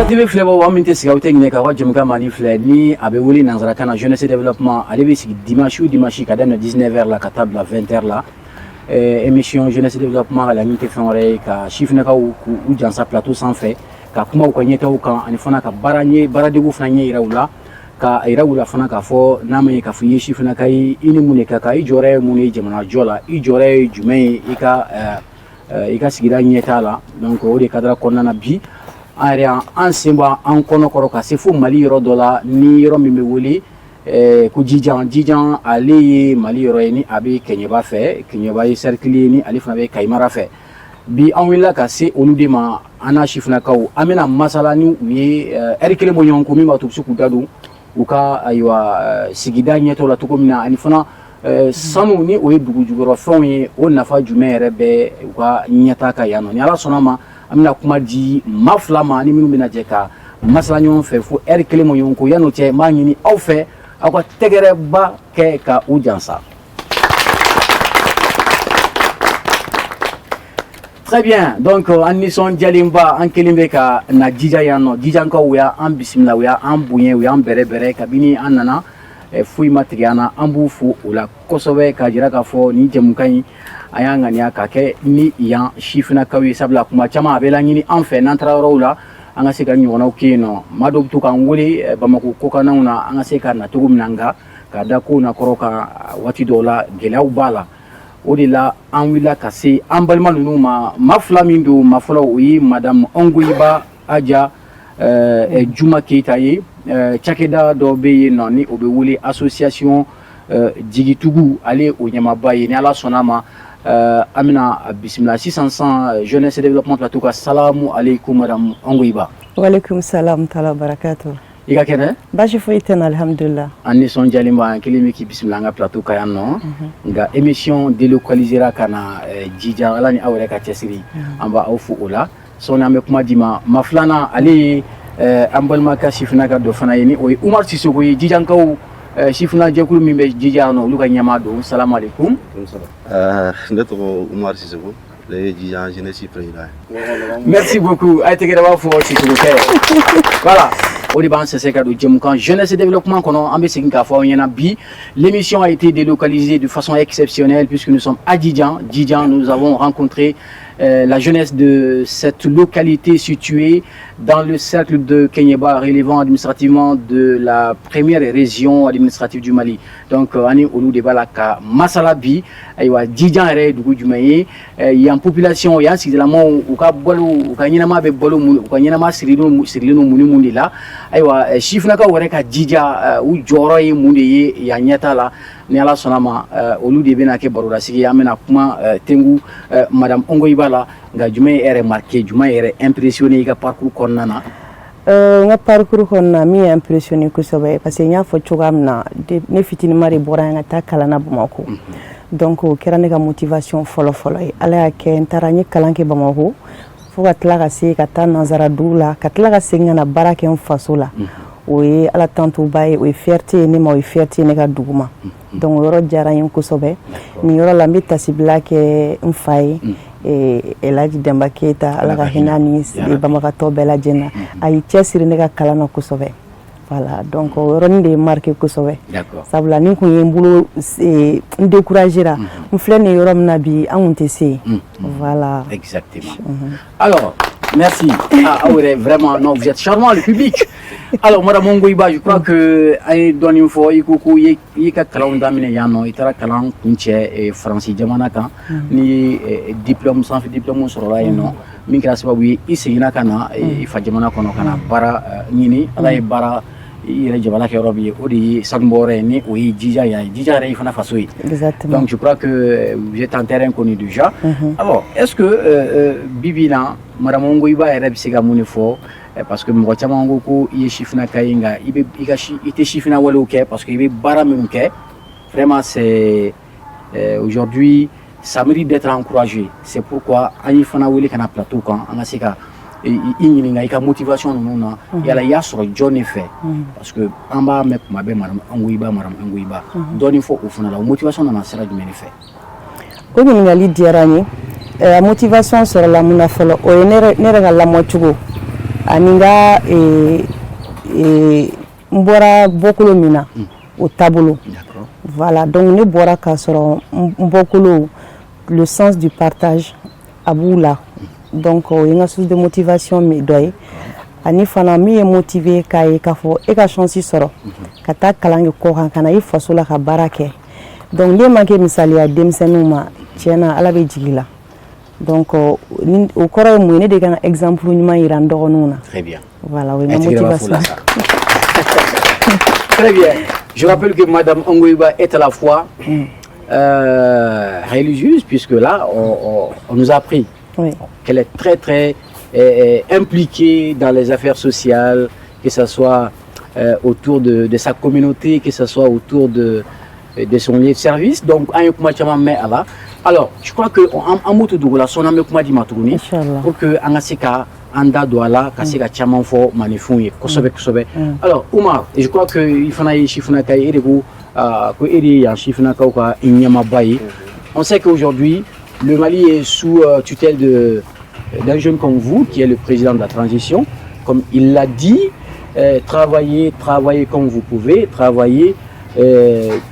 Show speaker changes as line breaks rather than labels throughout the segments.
Sahel TV filɛbaaw, an min tɛ sigi, aw tɛ ɲinɛ k'aw ka jɛmukan mandi filɛ ni a bɛ wele nanzarakan na jeunesse développement. Ale bɛ sigi dimanche o dimanche ka daminɛ 19h la ka taa bila 20h la. Émission jeunesse développement ka laɲini tɛ fɛn wɛrɛ ye ka sifinnakaw k'u jansa plateau sanfɛ, ka kuma u ka ɲɛtaw kan, ani fana ka baara ɲɛ, baaradegiw fana ɲɛ yira u la, ka yira u la fana k'a fɔ n'a ma ye k'a fɔ i ye sifinnaka ye, i ni mun de ka kan, i jɔyɔrɔ ye mun ye jamana jɔ la, i jɔyɔrɔ ye jumɛn ye i ka sigida ɲɛtaa la. Donc o de cadre kɔnɔna na, bi an yɛrɛ an sen bɔ an kɔnɔ kɔrɔ ka se fo Mali yɔrɔ dɔ la, ni yɔrɔ min bɛ wele ko Jijan. Jijan, ale ye Mali yɔrɔ ye ni a bɛ Kɛɲɛba fɛ. Kɛɲɛba ye cercle ye ni ale fana bɛ Kayi mara fɛ. Bi an wulila ka se olu de ma, an n'a sifinnakaw, an bɛna masala ni u ye ɛri kelen bɔ ɲɔgɔn ko min b'a to u bɛ se k'u da don u ka, ayiwa, sigida ɲɛtɔ la cogo min na, ani fana sanu ni o ye dugu jukɔrɔfɛnw ye, o nafa jumɛn yɛrɛ bɛ u ka ɲɛta kan yan nɔ. Ni Ala sɔnna ma, an bɛna kuma di maa fila ma ni minnu bɛna jɛ ka masala ɲɔgɔn fɛ fo ɛri kelen bɔ ɲɔgɔn ko. Yan'o cɛ, n b'a ɲini aw fɛ, aw ka tɛgɛrɛba kɛ ka u jansa. Très bien. Donc, an nisɔndiyalenba, an kelen bɛ ka na Jija yan nɔ. Jijankaw y'an bisimila, u y'an bonya, u y'an bɛrɛ bɛrɛ kabini an nana, foyi ma tigɛ an na. An b'u fo o la kosɛbɛ, k'a jira k'a fɔ nin jɛmukan in, an y'a ŋaniya ka kɛ ni yan sifinnakaw ye, sabula kuma caman a bɛ laɲini an fɛ, n'an taara yɔrɔw la, an ka se ka ɲɔgɔnnaw kɛ yen nɔ. Maa dɔw bɛ to k'an wele Bamakɔ kɔkannaw na, an ka se ka na cogo min na, nka ka da kow na kɔrɔ kan, waati dɔw la gɛlɛyaw b'a la. O de la an wulila ka se an balima ninnu ma. Maa fila min don, maa fɔlɔ, o ye madame Ongoyiba Aja Juma Keyita ye. Cakɛda dɔ bɛ yen nɔ ni o bɛ wele association Jigitugu, ale o ɲɛmaaba ye. Ni Ala sɔnna a ma, an bɛna bisimila sisan sisan jeunesse développement plateau ka. Salamu aleykum, madame Ongoyiba.
Waaleykum salam taala barakatu.
I ka kɛnɛ?
Baasi foyi tɛ na, alhamdulillah.
An nisɔndiyalen ba, an kelen bɛ k'i bisimila an ka plateau kan yan nɔ. Nka émission délocalisera ka na Jija, Ala ni aw yɛrɛ ka cɛsiri, an b'aw fo o la. Sɔɔni an bɛ kuma di ma. Maa filanan, ale ye an balimakɛ sifinnaka dɔ fana ye, ni o ye Umar Sisoko ye. Jijankaw sifinna jɛkulu min bɛ Jija yan nɔ, olu ka ɲɛmaa don. Salamu aleykum.
Ne tɔgɔ Umar Sisoko, ne ye Jijan jeunesse président ye.
Merci beaucoup. A ye tɛgɛrɛ b'a fɔ Sisoko kɛ. Voilà, o de b'an sɛsɛ ka don jɛmukan jeunesse développement kɔnɔ. An bɛ segin k'a fɔ aw ɲɛna, bi l'émission a été délocalisée de façon exceptionnelle puisque nous sommes à Djidjan. Djidjan, nous avons rencontré la jeunesse de cette localité située dans le cercle de Kenyeba, relevant administrativement de la première région administrative du Mali. Donc, ani olu de b'a la ka masala bi. Ayiwa, Djidjan yɛrɛ ye dugu jumɛn ye? Yan population, yan sigidalamaw, u ka balo, u ka ɲɛnama bɛ balo mun, u ka ɲɛnama sirilen don mun ni mun de la? Ayiwa, sifinnakaw yɛrɛ ka jija, u jɔyɔrɔ ye mun de ye yan ɲɛta la? Ni Ala sɔnna ma, olu de bɛna kɛ barodasigi ye. An bɛna kuma tengu madame Ongoyiba la. Nka jumɛn ye e yɛrɛ marqué, jumɛn yɛrɛ impressionné i ka parcours kɔnɔna na?
N ka parcours kɔnɔna, min ye impressionné kosɛbɛ, parce que n y'a fɔ cogoya min na, ne fitininma de bɔra yan ka taa kalan na Bamakɔ. Donc o kɛra ne ka motivation fɔlɔ fɔlɔ ye. Ala y'a kɛ, n taara, n ye kalan kɛ Bamakɔ fo ka tila ka se ka taa nanzara dugu la, ka tila ka segin ka na baara kɛ n faso la. O ye Ala tantoba ye, o ye fierté ye ne ma, o ye fierté ye ne ka dugu ma. Donc o yɔrɔ diyara n ye kosɛbɛ. Nin yɔrɔ la, n bɛ tasibila kɛ n fa ye, Elhaji Denba Keyita, Ala ka hinɛ ni banbagatɔ bɛɛ lajɛlen na. A y'i cɛsiri ne ka kalan na kosɛbɛ. Voilà, donc o yɔrɔnin de ye marqué kosɛbɛ, sabula ni kun ye n bolo n découragé ra, n filɛ nin yɔrɔ min na bi, an kun tɛ se yen. Voilà.
Exactement. Alors, merci. Ah, ouais, vraiment, non, vous êtes charmant, le public. Alors, madame Ongoyiba, je crois que an ye dɔɔnin fɔ. I ko ko i y'i ka kalanw daminɛ yan nɔ, i taara kalan kuncɛ Faransi jamana kan, ni ye diplôme sanfɛ diplôme sɔrɔla yen nɔ, min kɛra sababu ye i seginna ka na i fa jamana kɔnɔ ka na baara ɲini. Ala ye baara i yɛrɛ jabala kɛ yɔrɔ min ye, o de ye sanubɔyɔrɔ ye, ni o ye Jija yan ye. Jija yɛrɛ y'i fana faso ye.
Exactement.
Donc je crois que vous êtes en terrain connu déjà. Alors, est-ce que bi bi in na, madame Ongoyiba yɛrɛ bɛ se ka mun de fɔ? Parce que mɔgɔ caman ko ko i ye sifinnaka ye, nka i bɛ i ka si, i tɛ sifinna walew kɛ, parce que i bɛ baara minnu kɛ, vraiment, c'est aujourd'hui, ça mérite d'être encouragé. C'est pourquoi an y'i fana wele ka na plateau kan, an ka se ka i ɲininka i ka motivation ninnu na, yala i y'a sɔrɔ jɔn de fɛ? Parce que an b'a mɛn kuma bɛɛ, madame Ongoyiba, madame Ongoyiba. Dɔɔnin fɔ o fana la, o motivation nana sira jumɛn de fɛ?
O ɲininkali diyara n ye. A motivation sɔrɔla mun na fɔlɔ, o ye ne yɛrɛ ka lamɔcogo. Ani n ka n bɔra bɔkolo min na, o taabolo. Voilà, donc ne bɔra k'a sɔrɔ n bɔkolo, le sens du partage a b'u la. Donc o ye n ka source de motivation dɔ ye. Ani fana min ye motiver k'a ye k'a fɔ e ka chance sɔrɔ ka taa kalan kɛ kɔkan, ka na i faso la ka baara kɛ. Donc ne ma kɛ misaliya denmisɛnninw ma, tiɲɛna, Ala bɛ jigi la. Donc o kɔrɔ ye mun ye? Ne de kan ka exemple ɲuman yira n dɔgɔninw na.
Très bien.
Voilà, o ye n ka motivation.
Très bien. Je rappelle que Madame Ongoiba est à la fois religieuse, puisque là, on nous a appris qu'elle est très, très impliquée dans les affaires sociales, que ce soit autour de sa communauté, que ce soit autour de son lieu de service. Donc, an ye kuma caman mɛn a la. Alors, je crois que an b'o to dugu la sɔɔni, an bɛ kuma di ma tuguni pour que an ka se ka an da don a la, ka se ka caman fɔ maninfinw ye kosɛbɛ kosɛbɛ. Alors Umar, je crois que i fana ye sifinnaka ye, e de ko ko e de ye yan sifinnakaw ka ɲɛmaaba ye. On sait qu'aujourd'hui le Mali est sous tutelle de d'un jeune comme vous, qui est le président de la transition. Comme il l'a dit, travaillez, travaillez comme vous pouvez, travaillez,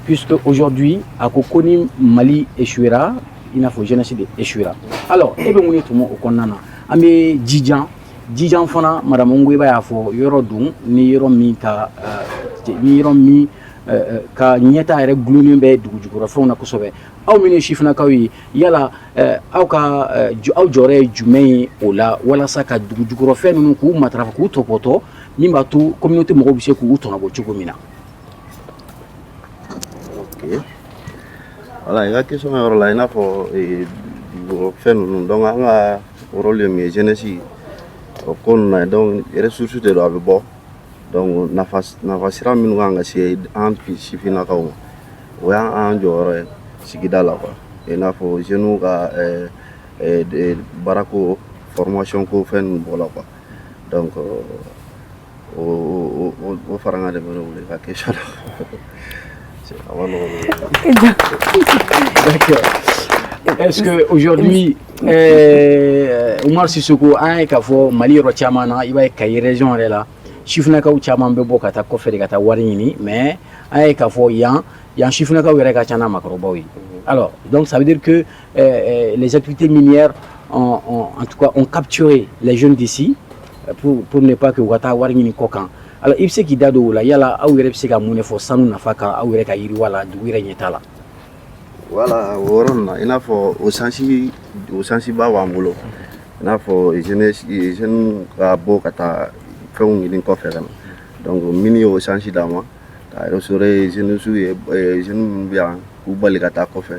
puisque aujourd'hui a ko ko ni Mali échouera, i n'a fɔ jeunesse de échouera. Alors e bɛ mun de tɔmɔ o kɔnɔna na? An bɛ Jijan, Jijan fana, Madame Ongoiba y'a fɔ, yɔrɔ don ni yɔrɔ min ka ni yɔrɔ min ka ɲɛta yɛrɛ gulonnen bɛ dugu jukɔrɔfɛnw na kosɛbɛ. Aw minnu ye sifinnakaw ye, yala aw ka aw jɔyɔrɔ ye jumɛn ye o la, walasa ka dugu jukɔrɔfɛn ninnu k'u matarafa, k'u tɔpɔtɔ, min b'a to communauté mɔgɔw bɛ se k'u tɔnɔbɔ cogo min na?
Ok, voilà, i ka question yɔrɔ la, i n'a fɔ dugukɔrɔfɛn ninnu, donc an ka rôle ye min ye jeunesse o ko ninnu na, donc ressource de don, a bɛ bɔ. Donc nafa sira minnu kan ka se an sifinnakaw ma, o y'an jɔyɔrɔ ye sigida la quoi. I n'a fɔ jeunes ka baarako, formation ko, fɛn ninnu bɔ la quoi. Donc o fara n ka de bɛ ne bolo i ka question na, a ma nɔgɔn.
D'accord. Est-ce que aujourd'hui, Umar Sissoko, an ye k'a fɔ Mali yɔrɔ caman na, i b'a ye Kayi région yɛrɛ la, sifinnakaw caman bɛ bɔ ka taa kɔfɛ de ka taa wari ɲini, mais an ye k'a fɔ yan sifinnakaw yɛrɛ ka ca n'a maakɔrɔbaw ye. Alors donc ça veut dire que les activités minières en tout cas ont capturé les jeunes d'ici pour ne pas que u ka taa wari ɲini kɔ kan. Alors i bɛ se k'i da don o la, yala aw yɛrɛ bɛ se ka mun de fɔ sanu nafa kan aw yɛrɛ ka yiriwa la, dugu yɛrɛ ɲɛta la?
Voilà, o yɔrɔ nin na, i n'a fɔ o chance, o chance ba b'an bolo, i n'a fɔ jeunesse, jeune ka bɔ ka taa fɛnw ɲini kɔfɛ ka na. Donc mine y'o chance d'an ma ka restaurer jeunesse ye, jeune minnu bɛ yan, k'u bali ka taa kɔfɛ.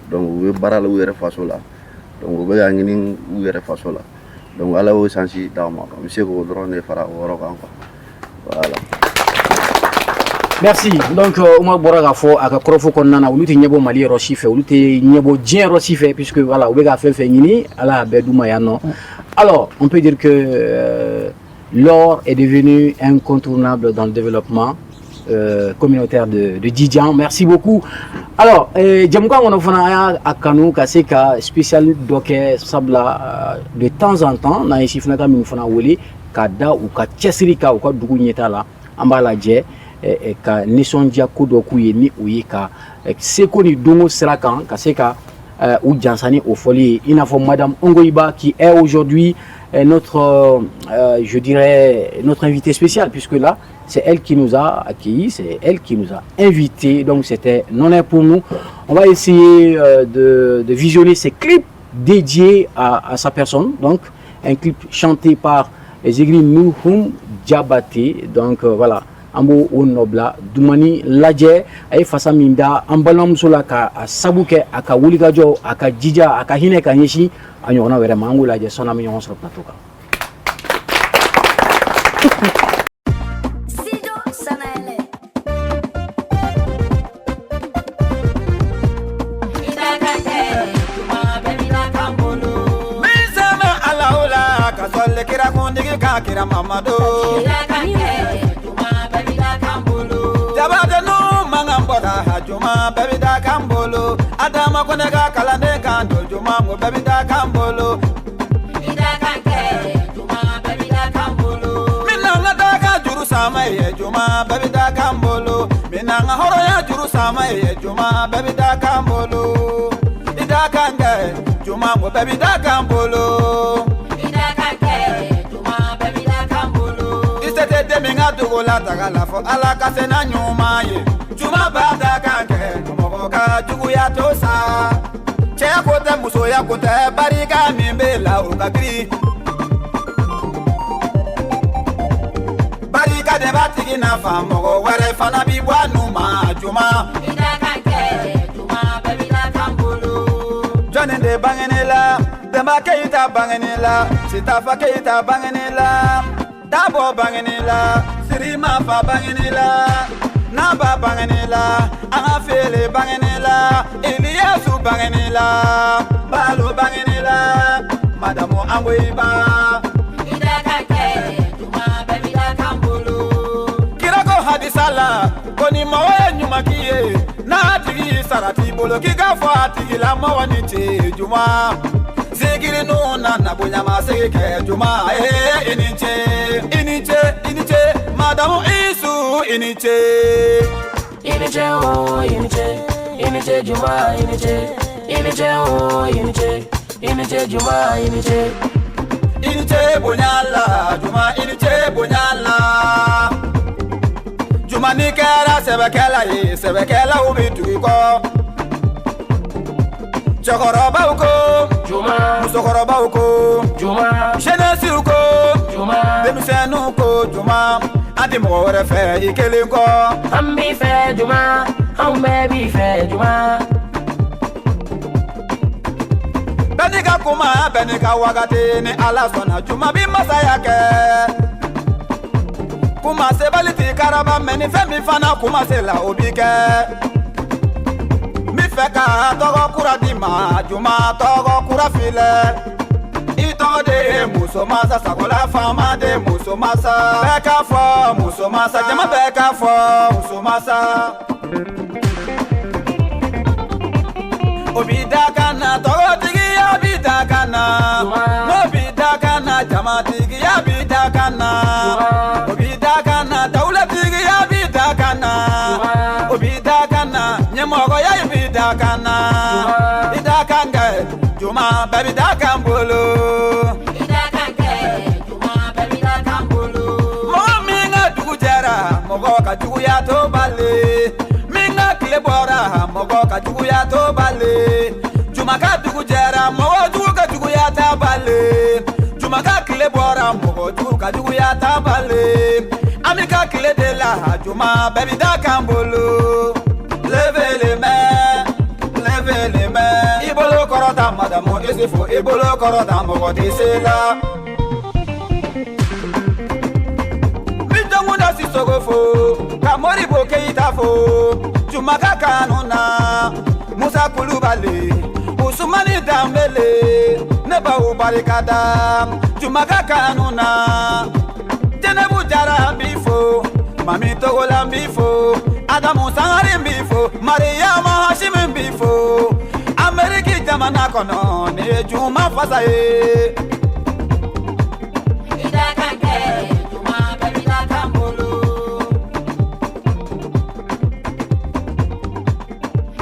Donc u bɛ baara la u yɛrɛ faso la, donc u bɛ ka ɲini u yɛrɛ faso la. Donc Ala y'o chance d'an ma, an bɛ se k'o dɔrɔn de fara o yɔrɔ kan quoi, voilà.
Merci. Donc Umar bɔra k'a fɔ a ka kɔrɔfɔ kɔnɔna na, olu tɛ ɲɛbɔ Mali yɔrɔ si fɛ, olu tɛ ɲɛbɔ diɲɛ yɔrɔ si fɛ, puisque voilà, u bɛ ka fɛn fɛn ɲini, Ala y'a bɛɛ d'u ma yan nɔ. Alors on peut dire que l'or est devenu incontournable dans le développement communautaire de Djidjan. Merci beaucoup. Alors, jamukan kɔnɔ fana, an y'a kanu ka se ka spécial dɔ kɛ, sabula de temps en temps, n'an ye sifinnaka minnu fana wele ka da u ka cɛsiri kan u ka dugu ɲɛta la, an b'a lajɛ ka nisɔndiya ko dɔ k'u ye, ni o ye ka seko ni donko sira kan, ka se ka u jansa ni o fɔli ye, i n'a fɔ Madame Ongoiba, qui est aujourd'hui notre, je dirais, notre invité spécial, puisque là, c'est elle qui nous a accueillis, c'est elle qui nous a invités, donc c'était un honneur pour nous. On va essayer de visionner ces clips dédiés à sa personne, donc un clip chanté par Zigri Nouhoum Diabaté, donc voilà. An b'o o nɔbila dumani lajɛ. A ye fasa min da an balimamuso la ka a sabu kɛ a ka wulikajɔ, a ka jija, a ka hinɛ ka ɲɛsin a ɲɔgɔnna wɛrɛ ma, an k'o lajɛ sɔnni an bɛ ɲɔgɔn sɔrɔ plateau kan.
Studio Sanayɛlɛ.
Min sɛbɛn Ala o la ka sɔli kira kuntigi ka kira Mamadu. Jabatɛnu mankan bɔra juma bɛɛ bɛ da kan bolo. Adama ko ne ka kalanden kan don juma ko bɛɛ bɛ da kan bolo. sama ye Juma bɛɛ bi da kan bolo. I da kan kɛ Juma ko bɛɛ bi da kan bolo. I da kan kɛ Juma bɛɛ bi da kan bolo. I se tɛ den min ka dugu la taga la fɔ Ala ka se n'a ɲuman ye. Juma b'a da kan kɛ mɔgɔ ka juguya to sa. Cɛ ko tɛ, musoya ko tɛ, barika min bɛ la o ka girin. Barika de b'a tigi nafa, mɔgɔ wɛrɛ fana bi bɔ a nu ma Juma. I da kan kɛ Juma bɛɛ bi da kan bolo. Jɔnni de bangeni la? Denba Keyita bangeni la, Sitafa Keyita bangeni la, Dabo bangeni la, Sirima fa bangeni la, Naba bangeni la, an ka Fele bangeni la, Iliyasu bangeni la, Balo bangeni la, Madamu Angoyiba. I da kan kɛ Juma bɛɛ bi da kan bolo. Kira ko hadisa la ko ni mɔgɔ ye ɲuman k'i ye, n'a tigi sara t'i bolo, k'i k'a fɔ a tigilamɔgɔ ni ce Juma. Zikiri nana bonyamasegin kɛ Juma ye, i ni ce, i ni ce, i ni ce, Madamu Isu, i ni ce.
I ni ce o, i ni ce, i ni ce Juma, i ni ce, i ni ce o, i ni ce, i ni ce Juma, i ni ce.
I ni ce bonya la Juma, i ni ce bonya la Juma. N'i kɛra sɛbɛkɛla ye, sɛbɛkɛlaw bɛ tugu i kɔ. Cɛkɔrɔbaw ko
Juma,
musokɔrɔbaw ko
Juma,
jeunesse ko
Juma,
denmisɛnninw ko Juma, an tɛ mɔgɔ wɛrɛ fɛ i kelen kɔ.
An b'i fɛ Juma, anw bɛɛ b'i fɛ Juma.
Bɛɛ n'i ka kuma, bɛɛ n'i ka wagati, ni Ala sɔnna Juma bi masaya kɛ. Kuma sebali ti karaba mɛ, ni fɛn min fana kuma se la, o bi kɛ. N bi fɛ ka tɔgɔ kura di ma Juma, tɔgɔ kura filɛ. I tɔgɔ de ye muso masa, sagola faama de muso masa. Bɛɛ k'a fɔ muso masa, jama bɛɛ k'a fɔ muso masa. O bi da ka na, tɔgɔtigiya bi da ka na, n'o bi da ka na, jamatigiya bi da ka na, o bi da ka na, dawulatigiya bi da ka na, o bi da ka na, ɲɛmɔgɔya bi da ka na. I da kan kɛ Juma, bɛɛ bi da kan bolo. I da kan kɛ Juma, bɛɛ bi da kan bolo. Mɔgɔ min ka dugu jɛra, mɔgɔ ka juguya to bali. Min ka tile bɔra, mɔgɔ ka juguya to bali. Juma ka dugu jɛra, mɔgɔ jugu ka juguya ta bali. Juma ka tile bɔra, mɔgɔ jugu ka juguya ta bali. An bɛ ka tile de la Juma, bɛɛ bi da kan bolo. Levez les mains, levez les mains. I bolo kɔrɔta Madamu Isufu, i bolo kɔrɔta, mɔgɔ tɛ se la. N bɛ Jɔnkunda Sisogo fo, ka Moribo Keyita fo, Juma ka kanu na, Musa Kulubali, Usumani Danbele, ne b'aw barikada. Juma ka kanu na, Jɛnɛbu Jara n b'i fo, Mami Togola n b'i fo, Adamu Sangare n b'i fo, Mariyama Hashimi n b'i fo. Ameriki jamana kɔnɔ, nin ye Juma fasa ye. I da kan kɛ Juma, bɛɛ bi da kan bolo.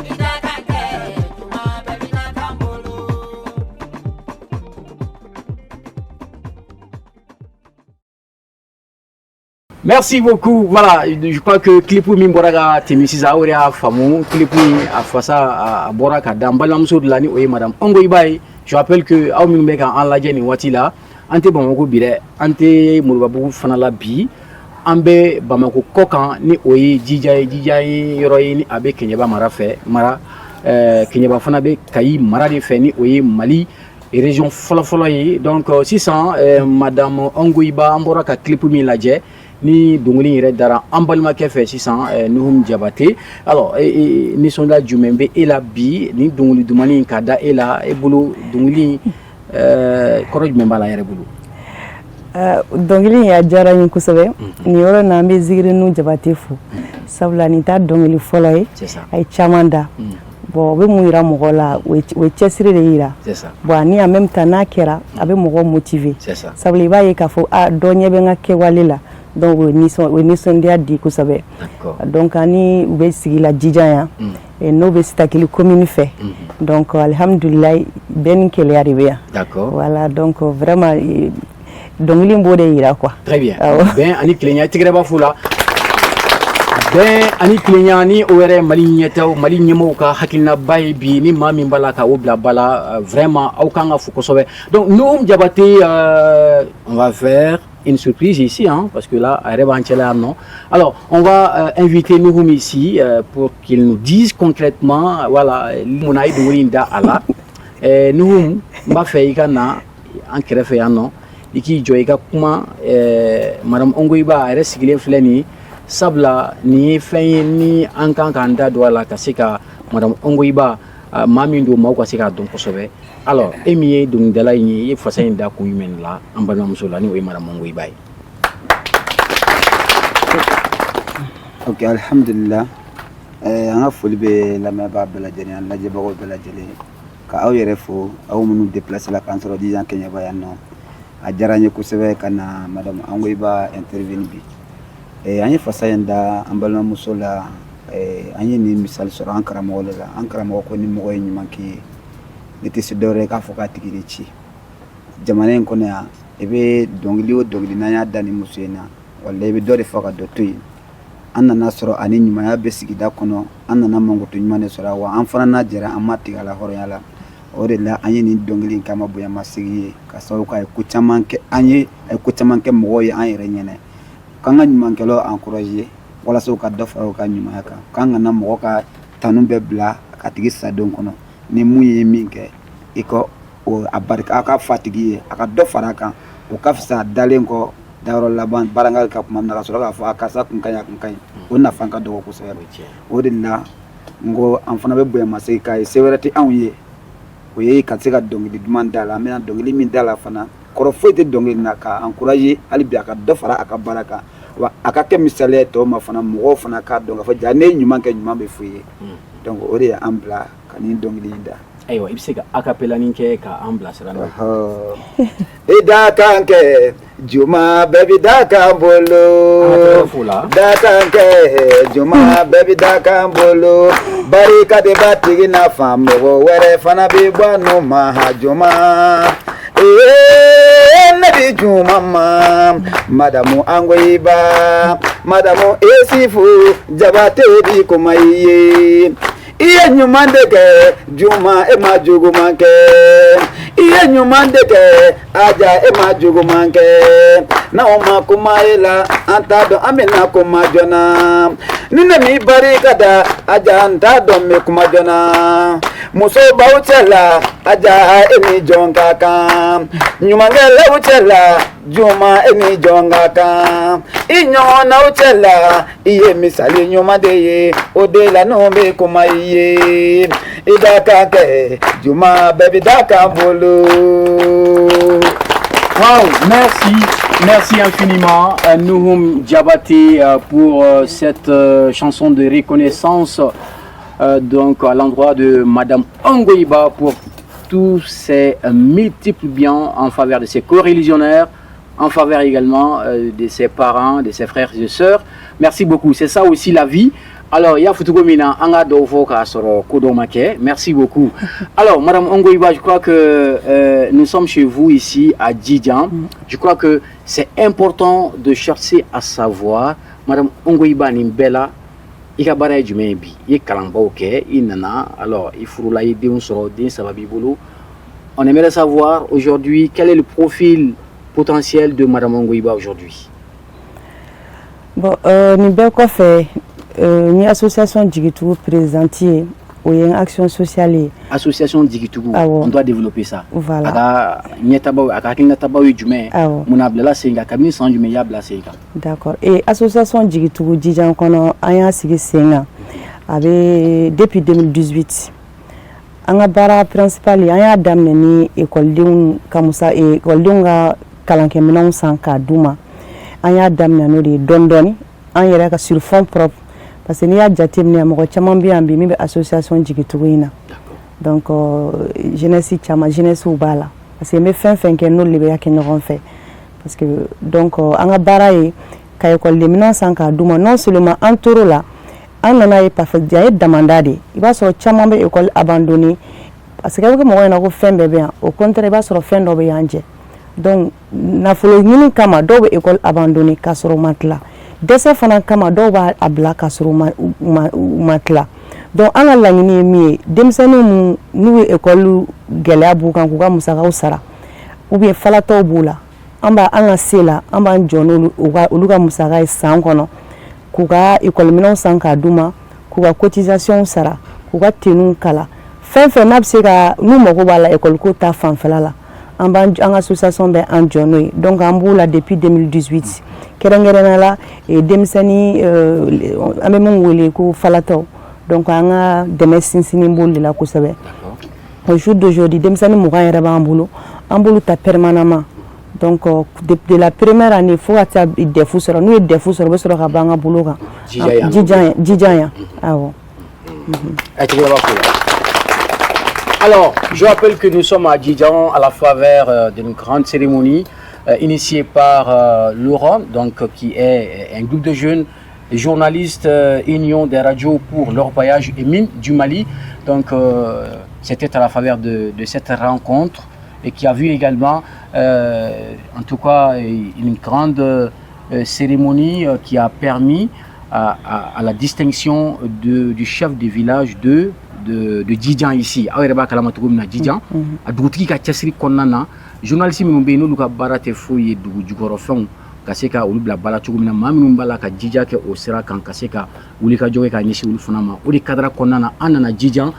I da kan kɛ Juma, bɛɛ bi da kan bolo.
Merci beaucoup. Voilà, je crois que clip min bɔra ka tɛmɛ sisan, aw yɛrɛ y'a faamu, clip in a fasa a bɔra ka da n balimamuso de la, ni o ye Madame Ongoyiba ye. Je rappelle que aw minnu bɛ k'an lajɛ nin waati la, an tɛ Bamakɔ bi dɛ, an tɛ Moribabugu fana la bi, an bɛ Bamakɔ kɔ kan, ni o ye Jija ye. Jija ye yɔrɔ ye ni a bɛ Keɲeba mara fɛ, mara Keɲeba fana bɛ Kayi mara de fɛ, ni o ye Mali région fɔlɔfɔlɔ ye. Donc sisan Madame Ongoyiba, an bɔra ka clip min lajɛ ni dɔnkili yɛrɛ dara an balimakɛ fɛ sisan, Nuhum Jabate. Alors nisɔndiya jumɛn bɛ e la bi ni dɔnkili dumanni ka da e la, e bolo dɔnkili kɔrɔ jumɛn b'a la yɛrɛ bolo?
Dɔnkili in a diyara n ye kosɛbɛ. Nin yɔrɔ in na, an bɛ Zikiri Jabate fo, sabula nin t'a dɔnkili fɔlɔ ye, a ye caman da. Bon, o bɛ mun yira mɔgɔ la? O ye cɛsiri de yira. Bon, ani en même temps n'a kɛra, a bɛ mɔgɔ motiver, sabula i b'a ye k'a fɔ a dɔ ɲɛ bɛ n ka kɛwale la. Donc o ye nisɔndiya di kosɛbɛ. Donc ani u bɛ sigi la Djidjan yan, n'o bɛ Sitakili commune fɛ. Donc alihamudulilayi, bɛɛ ni kelenya de bɛ yan. Voilà, donc vraiment dɔnkili b'o de yira quoi.
Très bien. Bɛn ani kelenya, tigɛrɛ b'a fo la. Bɛn ani kelenya ni o yɛrɛ, Mali ɲɛtaw, Mali ɲɛmɔgɔw ka hakilinaba ye bi, ni maa min b'a la ka o bila ba la, vraiment aw kan ka fo kosɛbɛ. Donc Nouhoum Diabaté, on va faire une surprise ici, hein, parce que là, a yɛrɛ b'an cɛla yan nɔ. Alors, on va inviter Nouhoum ici pour qu'il nous dise concrètement, voilà, mun na i dɔnkili in da a la. Nouhoum, n b'a fɛ i ka na an kɛrɛfɛ yan nɔ, i k'i jɔ, i ka kuma madame Ongoyiba, a yɛrɛ sigilen filɛ nin ye, sabula nin ye fɛn ye ni an kan k'an da don a la ka se ka madame Ongoyiba, maa min don, maaw ka se k'a dɔn kosɛbɛ. Alors, e min ye dɔnkilidala in ye, i ye fasa in da kun jumɛn la an balimamuso la, ni o ye madame Ongoyiba ye?
Ok, alhamdulillah. An ka foli bɛ lamɛnbaa bɛɛ lajɛlen, an lajɛbagaw bɛɛ lajɛlen, ka aw yɛrɛ fo, aw minnu déplacé la k'an sɔrɔ Djidjan Kɛɲɛba yan nɔ. A diyara n ye kosɛbɛ ka na madame Ongoyiba intervenir bi. An ye fasa in da an balimamuso la. An ye nin misali sɔrɔ an karamɔgɔ de la. An karamɔgɔ ko ni mɔgɔ ye ɲuman k'i ye, ne tɛ se dɔwɛrɛ ye k'a fɔ k'a tigi de ci. Jamana in kɔnɔ yan, i bɛ dɔnkili o dɔnkili, n'an y'a da ni muso in na, walahi, i bɛ dɔ de fɔ ka dɔ to yen. An nana sɔrɔ ani ɲumanya bɛ sigida kɔnɔ, an nana mankutu ɲuman de sɔrɔ wa an fana n'a jɛra, an ma tigɛ a la hɔrɔnya la. O de la an ye nin dɔnkili in kama bonyamasegin ye, ka sababu kɛ a ye ko caman kɛ an ye, a ye ko caman kɛ mɔgɔw ye an yɛrɛ ɲɛna, k'an ka ɲumankɛlaw encourager walasa u ka dɔ fara u ka ɲumanya kan, k'an kana mɔgɔ ka tanu bɛɛ bila ka tigi sadon kɔnɔ. Ni mun ye min kɛ, i ka a barika, a ka fa tigi ye, a ka dɔ fara a kan, o ka fisa dalen kɔ dayɔrɔ laban baarankali ka kuma min na, ka sɔrɔ k'a fɔ a karisa kun ka ɲi, a kun ka ɲi, o nafa ka dɔgɔ kosɛbɛ. O de la n ko an fana bɛ bonyamasegin k'a ye, se wɛrɛ tɛ anw ye, o ye ka se ka dɔnkili duman da la. An bɛna dɔnkili min da la fana, kɔrɔ foyi tɛ dɔnkili na, ka encourager hali bi a ka dɔ fara a ka baara kan, wa a ka kɛ misaliya ye tɔw ma fana, mɔgɔw fana k'a dɔn k'a fɔ ja ne ye ɲuman kɛ, ɲuman bɛ f'u ye. Donc o de ye an bila ka nin dɔnkili in da.
Ayiwa, i bɛ se ka acapella nin kɛ ka an bilasira n'o
ye. I da kan kɛ juma bɛɛ bi da kan bolo, da kan kɛ juma bɛɛ bi da kan bolo, barika de b'a tigi nafa, mɔgɔ wɛrɛ fana bɛ bɔ a nɔ ma juma. Ee ne bi juma ma madamu Angoyiba, madamu Esifu Jabate bi kuma i ye. I ye ɲuman de kɛ juma, e ma juguman kɛ. I ye ɲuman de kɛ aja, e ma juguman kɛ. N'anw ma kuma e la, an t'a dɔn an bɛna kuma joona. Ni ne m'i barika da aja, n t'a dɔn n bɛ kuma joona. Muso b'aw cɛ la aja, e ni jɔn ka kan? Ɲumankɛlaw cɛ la juma, e ni jɔn ka kan? I ɲɔgɔnnaw cɛ la, i ye misali ɲuman de ye, o de la n'o bɛ kuma i ye. I da kan kɛ juma bɛɛ bɛ da kan bolo.
Wow, merci, merci infiniment Nouhoum Diabaté pour cette chanson de reconnaissance donc à l'endroit de Madame Ongoiba pour tous ses multiples biens en faveur de ses coreligionnaires, en faveur également de ses parents, de ses frères et sœurs. Merci beaucoup. C'est ça aussi la vie. Alors, il y a Futugo Mina, an ka dɔw fɔ k'a sɔrɔ ko dɔ ma kɛ. Merci beaucoup. Alors, Madame Ongoiba, je crois que nous sommes chez vous ici à Djidjan. Je crois que c'est important de chercher à savoir, Madame Ongoiba, nin bɛɛ la, i ka baara ye jumɛn ye bi? I ye kalanbaw kɛ, i nana, alors i furula, i ye denw sɔrɔ, den saba b'i bolo. On aimerait savoir aujourd'hui quel est le profil potentiel de Madame Ongoiba aujourd'hui.
Bon, nin bɛɛ kɔfɛ, n ye association Jigitugu présidente ye, o ye n action sociale ye.
Association Jigitugu,
Awɔ.
on doit développer ça.
Voilà.
A ka ɲɛtabaw, a ka hakilinatabaw ye jumɛn ye?
Awɔ.
Mun na a bilala sen kan? Kabini san jumɛn i y'a bila sen kan?
D'accord. Et association Jigitugu Djidjan kɔnɔ, an y'a sigi sen kan a bɛ depuis 2018. An ka baara principal ye, an y'a daminɛ ni ekɔlidenw ka musa, ekɔlidenw ka kalankɛminɛnw san k'a d'u ma. An y'a daminɛ n'o de ye dɔɔni dɔɔni, an yɛrɛ ka sur fonds propre, parce que n'i y'a jateminɛ, mɔgɔ caman bɛ yan bi min bɛ association Jigitugu in na. Donc jeunesse caman, jeunesse b'a la, parce que n bɛ fɛn fɛn kɛ, n'olu de bɛ kɛ ɲɔgɔn fɛ, parce que donc an ka baara ye Ka ekɔliden minɛn san k'a d'u ma. Non seulement an tor'o la, an nana ye parfait a ye damanda de. I b'a sɔrɔ caman bɛ école abandonné parce que a bɛ kɛ mɔgɔ ɲɛna ko fɛn bɛɛ bɛ yan. Au contraire, i b'a sɔrɔ fɛn dɔ bɛ yan jɛ. Donc nafolo ɲini kama, dɔw bɛ école abandonné k'a sɔrɔ u ma tila. Dɛsɛ fana kama, dɔw b'a a bila k'a sɔrɔ u ma tila. Donc an ka laɲini ye min ye, denmisɛnnin mun n'u ye école gɛlɛya b'u kan k'u ka musakaw sara, ou bien falatɔw b'u la, an b'a an ka se la, an b'an jɔ n'olu olu ka musaka ye san kɔnɔ, k'u ka école minɛnw san k'a d'u ma, k'u ka cotisation sara, k'u ka tenuw kala, fɛn fɛn n'a bɛ se ka n'u mago b'a la école ko ta fanfɛla la, an b'an an ka association bɛ an jɔ n'o ye. Donc an b'o la depuis 2018, kɛrɛnkɛrɛnnenya la denmisɛnnin an bɛ min wele ko falatɔw. Donc an ka dɛmɛ sinsinni b'olu de la kosɛbɛ. Au jour d'aujourd'hui, denmisɛnnin 20 yɛrɛ b'an bolo, an b'olu ta permanemment. Donc de la première année fo ka taa DEF sɔrɔ. N'u ye DEF sɔrɔ, u bɛ sɔrɔ ka bɔ an ka bolo kan. Jijan yan, awɔ.
Alors, je rappelle que nous sommes à Djidjan à la faveur d'une grande cérémonie initiée par Laurent, donc, qui est un groupe de jeunes journalistes, Union des radios pour l'orpaillage et mines du Mali. Donc, c'était à la faveur de cette rencontre et qui a vu également, en tout cas, une grande cérémonie qui a permis à la distinction du chef du village de Djidjan ici. Aw yɛrɛ b'a kalama cogo min na, Djidjan a dugutigi ka cɛsiri kɔnɔna na, journaliste minnu bɛ yen, n'olu ka baara tɛ foyi ye dugu jukɔrɔfɛnw ka se ka olu bila ba la cogo min na, maa minnu b'a la ka jija kɛ o sira kan, ka se ka wuli ka jɔ kɛ ka ɲɛsin olu fana ma, o de cadre kɔnɔna na, an nana Djidjan.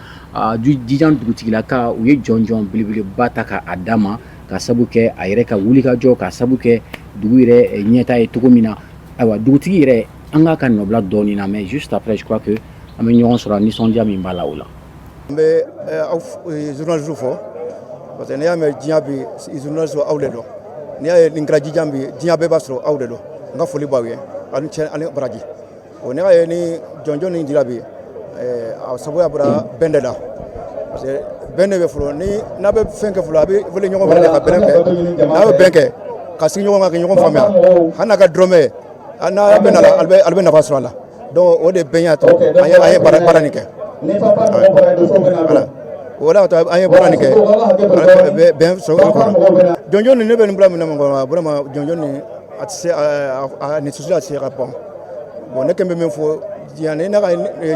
Djidjan dugutigilaka, u ye jɔnjɔn belebeleba ta k'a d'a ma, ka sabu kɛ a yɛrɛ ka wuli ka jɔ, ka sabu kɛ dugu yɛrɛ ɲɛta ye cogo min na. Ayiwa, dugutigi yɛrɛ, an k'a ka nɔbila dɔɔnin na, mais juste après, je crois que an bɛ ɲɔgɔn sɔrɔ nisɔndiya min b'a la, o la.
N bɛ aw journaliste fɔ, parce que n'i y'a mɛn diɲɛ bi, journaliste aw de dɔn. N'i y'a ye nin kɛra Jijan bi, diɲɛ bɛɛ b'a sɔrɔ aw de dɔn. N ka foli b'aw ye, aw ni cɛ ani baraji. O n'i y'a ye ni jɔnjɔn nin dira bi, a sababuya bɔra bɛn de la, parce que bɛn de bɛ fɔlɔ. Ni n'a bɛ fɛn kɛ fɔlɔ, a bɛ wele ɲɔgɔn fɛ de ka bɛn kɛ. N'a bɛ bɛn kɛ ka sigi ɲɔgɔn kan ka ɲɔgɔn faamuya, hali n'a ka dɔrɔmɛ n'a bɛ na la, ale bɛ nafa sɔrɔ a la. Donc o de bɛn y'a to an ye baara nin kɛ. Voilà, o de y'a to an ye baara nin kɛ, bɛn sɔrɔ kɔnɔ. Jɔnjɔn nin, ne bɛ nin bila minɛn min kɔnɔ, vraiment, jɔnjɔn nin a tɛ se a ni sosi a tɛ se ka ban. Bon, ne kɛn bɛ min fɔ diɲɛ, ni ne ka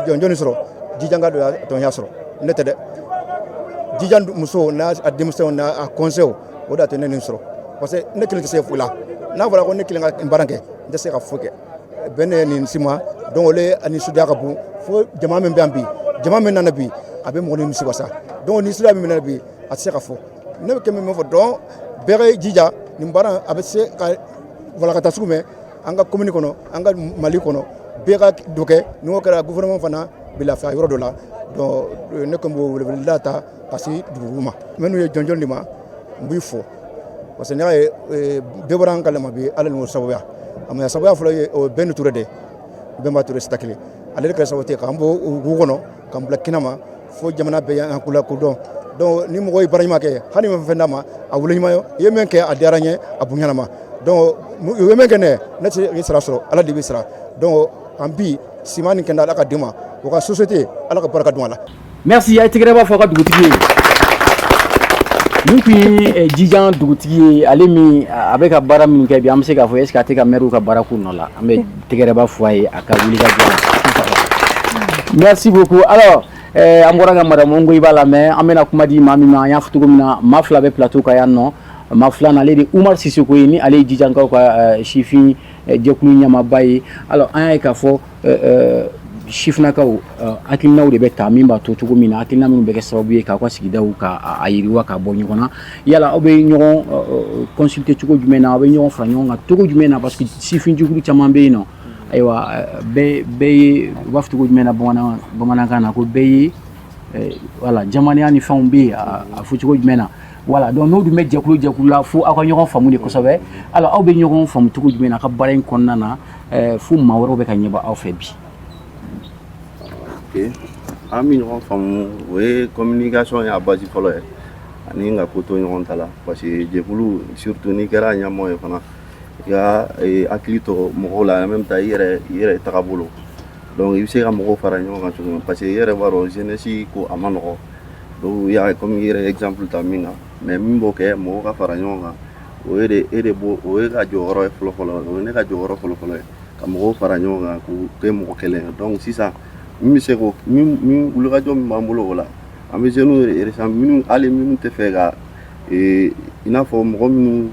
jɔnjɔn nin sɔrɔ, Jijan ka don y'a sɔrɔ, ne tɛ dɛ. Jijan musow n'a denmisɛnw n'a a conseil, o de y'a to ne nin sɔrɔ, parce que ne kelen tɛ se foyi la. N'a fɔra ko ne kelen ka baara kɛ, n tɛ se ka foyi kɛ. Bɛn ne ye nin si ma. Donc olu a nisɔndiya ka bon fo jama min bɛ yan bi, jama min nana bi, a bɛ mɔgɔ nimisi wasa. Donc nisɔndiya min nana bi, a tɛ se ka fɔ. Ne bɛ kɛ min fɔ dɔn, bɛɛ ka jija nin baara a bɛ se ka walakata sugu mɛn an ka commune kɔnɔ, an ka Mali kɔnɔ, bɛɛ ka dɔ kɛ. N'o kɛra, gouvernement fana bɛ lafiya yɔrɔ dɔ la. Donc ne kɔni b'o weleweleda ta ka se dugu ma minnu ye jɔnjɔn di ma, n b'i fɔ, parce que n'i y'a ye bɛɛ bɔra an kalama bi, Ala n'o sababuya. A ma sababuya fɔlɔ ye, o ye Bɛn Ture de ye, Bɛnba Ture Sitakili. Ale de kɛra sababu ye k'an bɔ wo kɔnɔ k'an bila kɛnɛ ma fo jamana bɛɛ y'an ko kodɔn. Donc ni mɔgɔ ye baara ɲuman kɛ, hali ni ma fɛn d'a ma, a wolo ɲuman ye, i ye min kɛ, a diyara n ye, a bonyana ma. Donc u ye min kɛ ne ne tɛ se sara sɔrɔ, Ala de bɛ sara. Donc an bi siman ni kɛnɛ, Ala ka d'u ma, u ka société, Ala ka barika don a la.
Merci. A ye tɛgɛrɛ b'a fɔ a ka dugutigi ye. Nin tun ye Jijan dugutigi ye, ale min a bɛ ka baara min kɛ bi, an bɛ se k'a fɔ est ce que a tɛ ka maire ka baara k'u nɔ la. An bɛ tɛgɛrɛba fɔ a ye a ka wuli ka jɔ la. Merci beaucoup. Alors, an bɔra ka madame Ngoyiba lamɛn. An bɛna kuma di maa min ma, an y'a fɔ cogo min na, maa fila bɛ plateau kan yan nɔ. Maa filanan, ale de Umar Sisoko ye, ni ale ye Jijankaw ka sifin jɛkulu ɲɛmaaba ye. Alors, an y'a ye k'a fɔ sifinnakaw hakilinaw de bɛ ta min b'a to cogo min na, hakilina minnu bɛ kɛ sababu ye k'aw ka sigidaw ka a yiriwa ka bɔ ɲɔgɔn na. Yala aw bɛ ɲɔgɔn consulter cogo jumɛn na? Aw bɛ ɲɔgɔn fara ɲɔgɔn kan cogo jumɛn na? Parce que sifin jɛkulu caman bɛ yen nɔ. Ayiwa, bɛɛ ye, u b'a fɔ cogo jumɛn na bamanankan na, ko bɛɛ ye, voilà, jamanaya ni fɛnw bɛ yen, a fɔ cogo jumɛn na? Voilà, donc n'o dun bɛ jɛkulu jɛkulu la, fo aw ka ɲɔgɔn faamu de kosɛbɛ. Alors, aw bɛ ɲɔgɔn faamu cogo jumɛn na a ka baara in kɔnɔna na, fo maa wɛrɛw bɛ ka ɲɛbɔ aw fɛ bi?
Ok, an bɛ ɲɔgɔn faamu, o ye communication ye a base fɔlɔ ye, ani ka ko to ɲɔgɔn ta la, parce que jɛkulu, surtout n'i kɛra ɲɛmɔgɔ ye fana. I ka hakili to mɔgɔw la, en même temps i yɛrɛ tagabolo. Donc i bɛ se ka mɔgɔw fara ɲɔgɔn kan cogo min, parce que i yɛrɛ b'a dɔn, jeunesse ko a ma nɔgɔ. Donc i y'a ye, comme i yɛrɛ exemple ta min kan, mais min b'o kɛ mɔgɔw ka fara ɲɔgɔn kan, o ye de e de b'o, o ye ka jɔyɔrɔ ye fɔlɔ fɔlɔ, o ye ne ka jɔyɔrɔ fɔlɔ fɔlɔ ye, ka mɔgɔw fara ɲɔgɔn kan k'u kɛ mɔgɔ kelen ye. Donc sisan min bɛ se k'o min wulikajɔ min b'an bolo, o la an bɛ jeunes yɛrɛ minnu, hali minnu tɛ fɛ ka, i n'a fɔ mɔgɔ minnu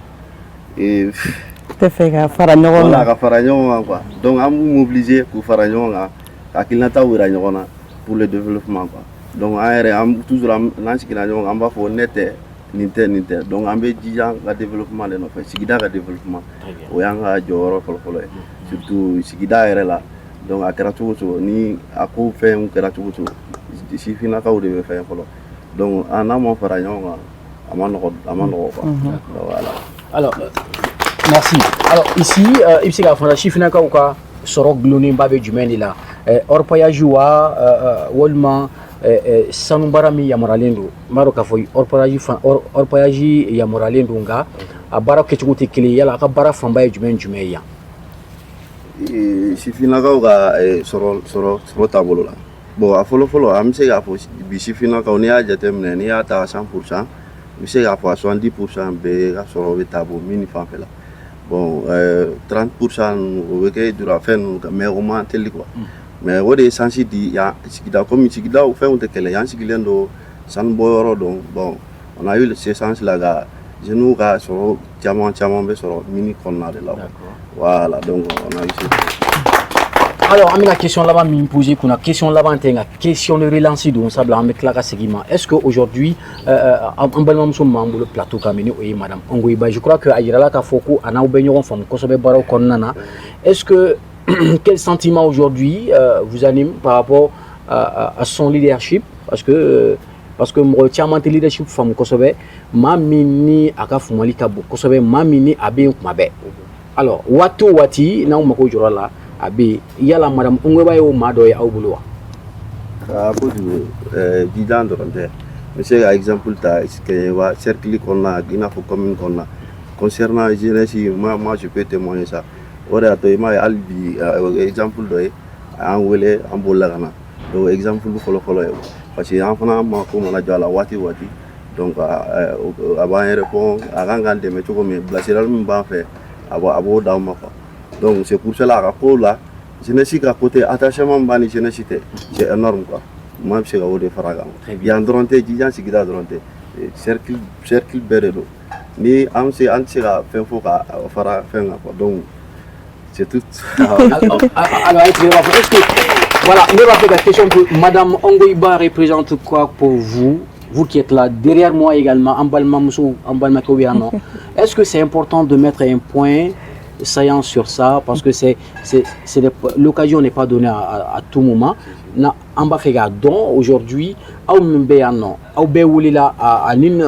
tɛ fɛ ka fara ɲɔgɔn
kan, ka fara ɲɔgɔn kan quoi. Donc an b'u mobiliser k'u fara ɲɔgɔn kan, ka hakilinataw yira ɲɔgɔn na pour le développement quoi. Donc an yɛrɛ, an toujours, n'an sigira ɲɔgɔn kan, an b'a fɔ ne tɛ nin tɛ nin tɛ. Donc an bɛ jija an ka développement de nɔfɛ, sigida ka développement, o y'an ka jɔyɔrɔ fɔlɔ-fɔlɔ ye, surtout sigida yɛrɛ la. Donc a kɛra cogo cogo, ni a ko fɛn kɛra cogo cogo, sifinnakaw de bɛ fɛn fɔlɔ. Donc an n'an ma fara ɲɔgɔn kan, a ma nɔgɔ, a ma nɔgɔ quoi. Voilà.
Alors merci. Alors ici, i bɛ se k'a fɔ sifinnakaw ka sɔrɔ gulonnenba bɛ jumɛn de la? Orpaillage wa, walima sanu baara min yamaruyalen don? N b'a dɔn k'a fɔ orpaillage fan, orpaillage yamaruyalen don, nka a baara kɛcogo tɛ kelen ye. Yala a ka baara fanba ye jumɛn jumɛn ye yan?
Sifinnakaw ka sɔrɔ taabolo la, bon, a fɔlɔ fɔlɔ, an bɛ se k'a fɔ bi sifinnakaw, n'i y'a jateminɛ, n'i y'a ta 100%, i bɛ se k'a fɔ a 70% bɛɛ ka sɔrɔ bɛ taa bɔ mine fanfɛ la. Bon, 30% o bɛ kɛ jura fɛn ninnu kan, mais o man teli quoi. Mais o de ye chance di yan sigida, komi sigidaw fɛnw tɛ kɛlɛ, yan sigilen don sanubɔyɔrɔ don. Bon, on a eu ces chances là ka jeunes ka sɔrɔ caman caman bɛ sɔrɔ mine kɔnɔna de la. Voilà, donc on a eu ce.
Alors, an bɛna question laban min poser kunna, question laban tɛ, nka question de relance don, sabula an bɛ tila ka segin ma. Est-ce que aujourd'hui, an balimamuso min b'an bolo plateau kan, ni o ye madame Ongoyiba, je crois que a yirala k'a fɔ ko a n'aw bɛ ɲɔgɔn faamu kosɛbɛ baaraw kɔnɔna na. Est-ce que quel sentiment aujourd'hui vous anime par rapport à son leadership? Parce que mɔgɔ caman tɛ leadership faamu kosɛbɛ, maa min ni a ka faamuyali ka bon kosɛbɛ, maa min ni a bɛ yen kuma bɛɛ. Alors waati o waati n'aw mago jɔra la, a bɛ yen. Yala madame Ongoyiba ye o maa dɔ ye aw bolo wa?
Aa, kojugu. Jijan dɔrɔn tɛ, n bɛ se ka exemple ta Kɛɲɛba cercle kɔnɔna, i n'a fɔ commune kɔnɔna. Concernant jeunesse, moi je peux témoigner ça. O de y'a to i m'a ye, hali bi exemple dɔ ye, a y'an wele, an bolila ka na. Donc exemple fɔlɔ fɔlɔ ye, parce que an fana mako mana jɔ a la waati o waati, donc a b'an répond, a kan k'an dɛmɛ cogo min, bilasirali min b'an fɛ, a b'o d'anw ma quoi. Donc c'est pour cela a ka ko la, jeunesse ka côté, attachement b'a ni jeunesse tɛ, c'est énorme quoi. Maa bɛ se ka o de fara a kan. Yan dɔrɔn tɛ, Jijan sigida dɔrɔn tɛ, cercle bɛɛ de don. Ni an se, an tɛ se ka fɛn fɔ ka fara fɛn kan quoi. Donc c'est tout.
Alors, est-ce que, voilà, ne b'a fɛ ka question pour madame Ongoyiba, représente quoi pour vous, vous qui êtes là derrière moi également, an balimamuso, an balimakɛw bɛ yan nɔ? Est-ce que c'est important de mettre un point saillant sur ça? Parce que c'est l'occasion n'est pas donnée à tout moment. Na an b'a fɛ k'a dɔn aujourd'hui, aw min bɛ yan nɔ, aw bɛɛ wulila à une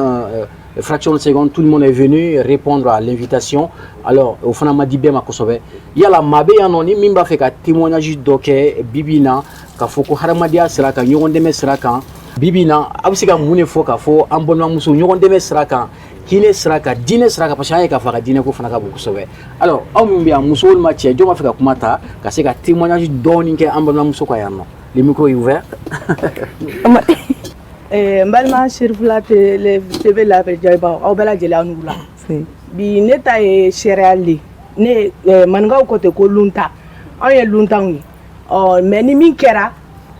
fraction de seconde, tout le monde est venu répondre à l'invitation. Alors o fana ma di bɛɛ ma kosɛbɛ. Yala maa bɛ yan nɔ ni min b'a fɛ ka témoignage dɔ kɛ bi bi in na, k'a fɔ ko hadamadenya sira kan, ɲɔgɔn dɛmɛ sira kan, bi bi in na, a bɛ se ka mun de fɔ k'a fɔ an balimamuso, ɲɔgɔn dɛmɛ sira kan, hinɛ sira kan, diinɛ sira kan? Parce que an ye k'a fɔ a ka diinɛ ko fana ka bon kosɛbɛ. Alors aw min bɛ yan, muso walima cɛ, jɔn b'a fɛ ka kuma ta ka se ka témoignage dɔɔni kɛ an balimamuso kan yan nɔ? Le micro est ouvert.
N balima Serifula TV lajɛbagaw, aw bɛɛ lajɛlen, aw ni wula. Bi ne ta ye seereyali de ne. Maninkaw ko ten ko lunta, anw ye luntanw ye. Ɔ mɛ ni min kɛra,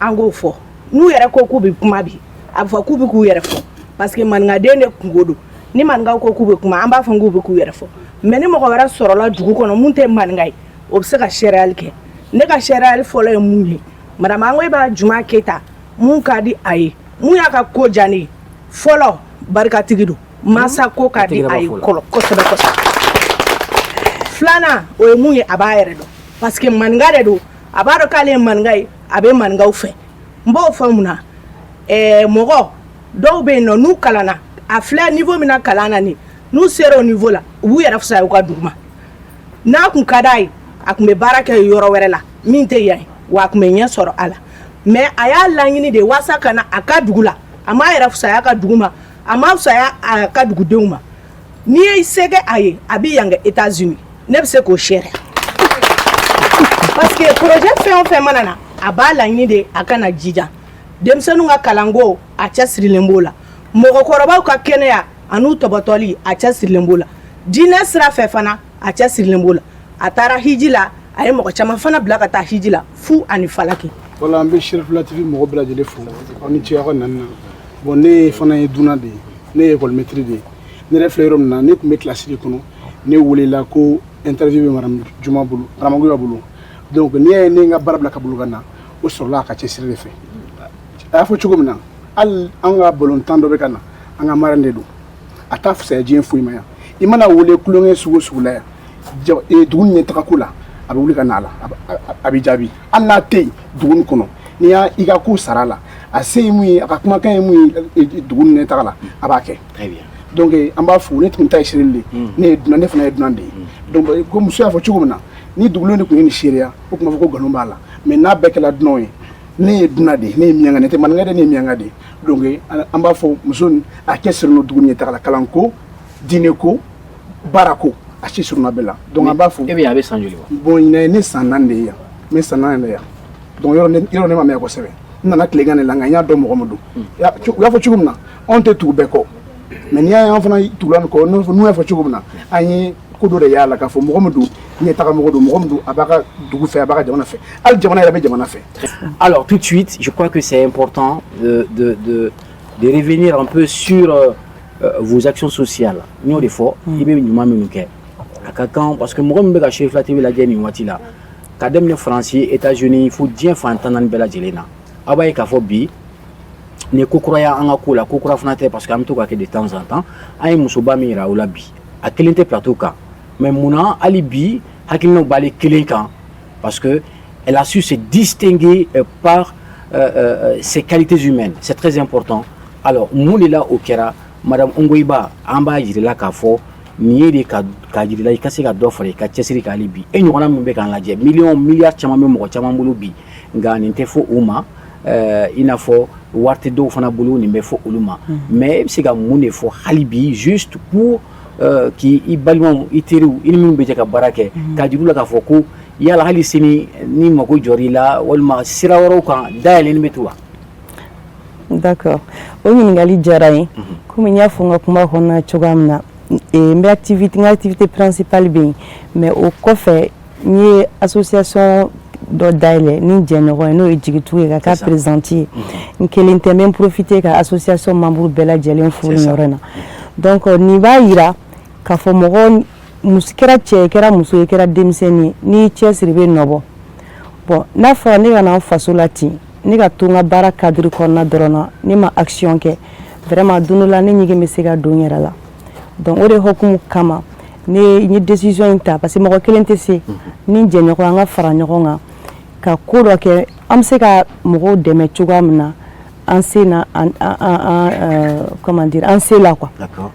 an k'o fɔ. N'u yɛrɛ ko k'u bɛ kuma bi, a bɛ fɔ k'u bɛ k'u yɛrɛ fɔ, parce que maninkaden de kungo don. Ni maninkaw ko k'u bɛ kuma, an b'a fɔ k'u bɛ k'u yɛrɛ fɔ. Mɛ ni mɔgɔ wɛrɛ sɔrɔla dugu kɔnɔ mun tɛ maninka ye, o bɛ se ka seereyali kɛ. Ne ka seereyali fɔlɔ ye mun ye? Madame Angoyiba Juma Keyita, mun ka di a ye, mun y'a ka ko diya ne ye fɔlɔ, barikatigi don, masa ko ka di a ye kɔlɔ kosɛbɛ kosɛbɛ. Filanan, o ye mun ye? A b'a yɛrɛ dɔn, parce que maninka de don. A b'a dɔn k'ale ye maninka ye, a bɛ maninkaw fɛ. N b'o fɔ mun na? Mɔgɔ dɔw bɛ yen nɔ, n'u kalanna, a filɛ niveau min na kalan na nin, n'u sera o niveau la, u b'u yɛrɛ fisaya u ka dugu ma. N'a kun ka d'a ye, a kun bɛ baara kɛ yɔrɔ wɛrɛ la min tɛ yan ye, wa a kun bɛ ɲɛ sɔrɔ a la. Mais a y'a laɲini de walasa ka na a ka dugu la. A m'a yɛrɛ fisaya a ka dugu ma, a ma fisaya a ka dugudenw ma. N'i ye se kɛ a ye, a bɛ yan kɛ États-Unis. Ne bɛ se k'o seereya, parce que projet fɛn o fɛn mana na, a b'a laɲini de a kana jija denmisɛnninw ka kalanko, a cɛsirilen b'o la, mɔgɔkɔrɔbaw ka kɛnɛya an'u tɔbɔtɔli, a cɛsirilen b'o la, diinɛ sira fɛ fana, a cɛsirilen b'o la. A taara hiji la, a ye mɔgɔ caman fana bila ka taa hiji la fu ani falaki.
Wala, an bɛ Cherifila TV mɔgɔ bɛɛ lajɛlen fo. Aw ni ce aw ka nani na. Bon, ne fana ye dunan de ye, ne ye école maître de ye. Ne yɛrɛ filɛ yɔrɔ min na, ne tun bɛ kilasi de kɔnɔ, ne welela ko interview bɛ madame Juma bolo, Madame bolo. Donc n'i y'a ye ne ye n ka baara bila ka bolo ka na, o sɔrɔla a ka cɛsiri de fɛ. A y'a fɔ cogo min na, hali an ka balontan dɔ bɛ ka na, an ka marraine de don. A t'a fisaya diɲɛ foyi ma yan. I mana wele kulonkɛ sugu o sugu la yan, dugu ɲɛ tagako la, a bɛ wuli ka na a la, a bɛ jaabi. Hali n'a tɛ yen dugu nin kɔnɔ, n'i y'a i ka ko sara a la, a se ye mun ye, a ka kumakan ye mun ye dugu nin ɲɛtaga la, a b'a kɛ. Donc an b'a fo. Ne tun ta ye seereli de, ne ye dunan, ne fana ye dunan de ye. Donc ko muso y'a fɔ cogo min na, ni dugulen de tun ye nin seereya, o tun b'a fɔ ko nkalon b'a la. Mais n'a bɛɛ kɛla dunanw ye, ne ye dunan de ye, ne ye miyanka, ne tɛ maninka de, ne ye miyanka de ye. Donc an b'a fɔ muso nin, a cɛsirilen don dugu ɲɛtaga la, kalanko, diinɛko, baarako, a cɛsirilen a bɛɛ la. Donc an b'a fɔ.
E bɛ yan, a bɛ san joli bɔ?
Bon, ɲinɛ ye ne san 4 de ye yan, n bɛ san 4 de yan. Donc yɔrɔ ne ma mɛn kosɛbɛ, n nana tilegan de la, nka n y'a dɔn mɔgɔ min don. U y'a fɔ cogo min na, anw tɛ tugu bɛɛ kɔ, mais n'i y'a ye an fana tugula nin kɔ, n'u y'a fɔ cogo min na, an ye ko dɔ de y'a la k'a fɔ mɔgɔ min don, ɲɛtaga mɔgɔ don, mɔgɔ min don, a b'a ka dugu fɛ, a b'a ka jamana fɛ, hali jamana yɛrɛ bɛ jamana fɛ.
Alors tout de suite, je crois que c'est important de revenir un peu sur vos actions sociales. N y'o de fɔ, i bɛ ɲuman minnu kɛ. A ka kan parce que mɔgɔ min bɛ ka Cherifila TV lajɛ nin waati la, ka daminɛ Faransi, États-Unis, fo diɲɛ fan 14 bɛɛ lajɛlen na, aw b'a ye k'a fɔ bi nin ye ko kura ye an ka ko la, ko kura fana tɛ, parce que an bɛ to ka kɛ de temps en temps. An ye musoba min yira aw la bi, a kelen tɛ plateau kan, mais munna hali bi hakilinaw b'ale kelen kan? Parce que elle a su se distinguer par ses qualités humaines. C'est très important. Alors mun de la o kɛra? Madame Ongoiba, an b'a yirila k'a fɔ nin ye de ka k'a yirila i ka se ka dɔ fara i ka cɛsiri kan hali bi. E ɲɔgɔnna min bɛ k'an lajɛ, miliyɔn miliyari caman bɛ mɔgɔ caman bolo bi, nka nin tɛ fɔ u ma. I n'a fɔ wari tɛ dɔw fana bolo, nin bɛ fɔ olu ma. Mais e bɛ se ka mun de fɔ hali bi, juste pour k'i balimaw, i teriw, i ni minnu bɛ jɛ ka baara kɛ, k'a jira u la k'a fɔ ko yala hali sini ni mago jɔr'i la walima sira wɛrɛw kan, dayɛlɛnni bɛ to wa?
D'accord, o ɲininkali diyara n ye. Komi n y'a fɔ n ka kuma kɔnɔna cogoya min na, n bɛ activité, n ka activité principale bɛ yen, mais o kɔfɛ n ye association dɔ dayɛlɛ ni n jɛɲɔgɔn ye, n'o ye Jigitugu ye, ka k'a présidente ye. N kelen tɛ, n bɛ n profiter ka association membre bɛɛ lajɛlen fo nin yɔrɔ in na. Donc nin b'a yira k'a fɔ mɔgɔ muso kɛra, cɛ ye kɛra, muso ye kɛra, denmisɛnnin ye, n'i y'i cɛsiri, i bɛ nɔ bɔ. Bon, n'a fɔra ne ka na n faso la ten, ne ka to n ka baara cadre kɔnɔna dɔrɔn na, ne ma action kɛ, vraiment don dɔ la ne ɲigin bɛ se ka don n yɛrɛ la. Donc o de hukumu kama ne n ye décision in ta, parce que mɔgɔ kelen tɛ se. Ni n jɛɲɔgɔn, an ka fara ɲɔgɔn kan ka ko dɔ kɛ, an bɛ se ka mɔgɔw dɛmɛ cogoya min na, an se na an comment dire, an se la quoi.
D'accord.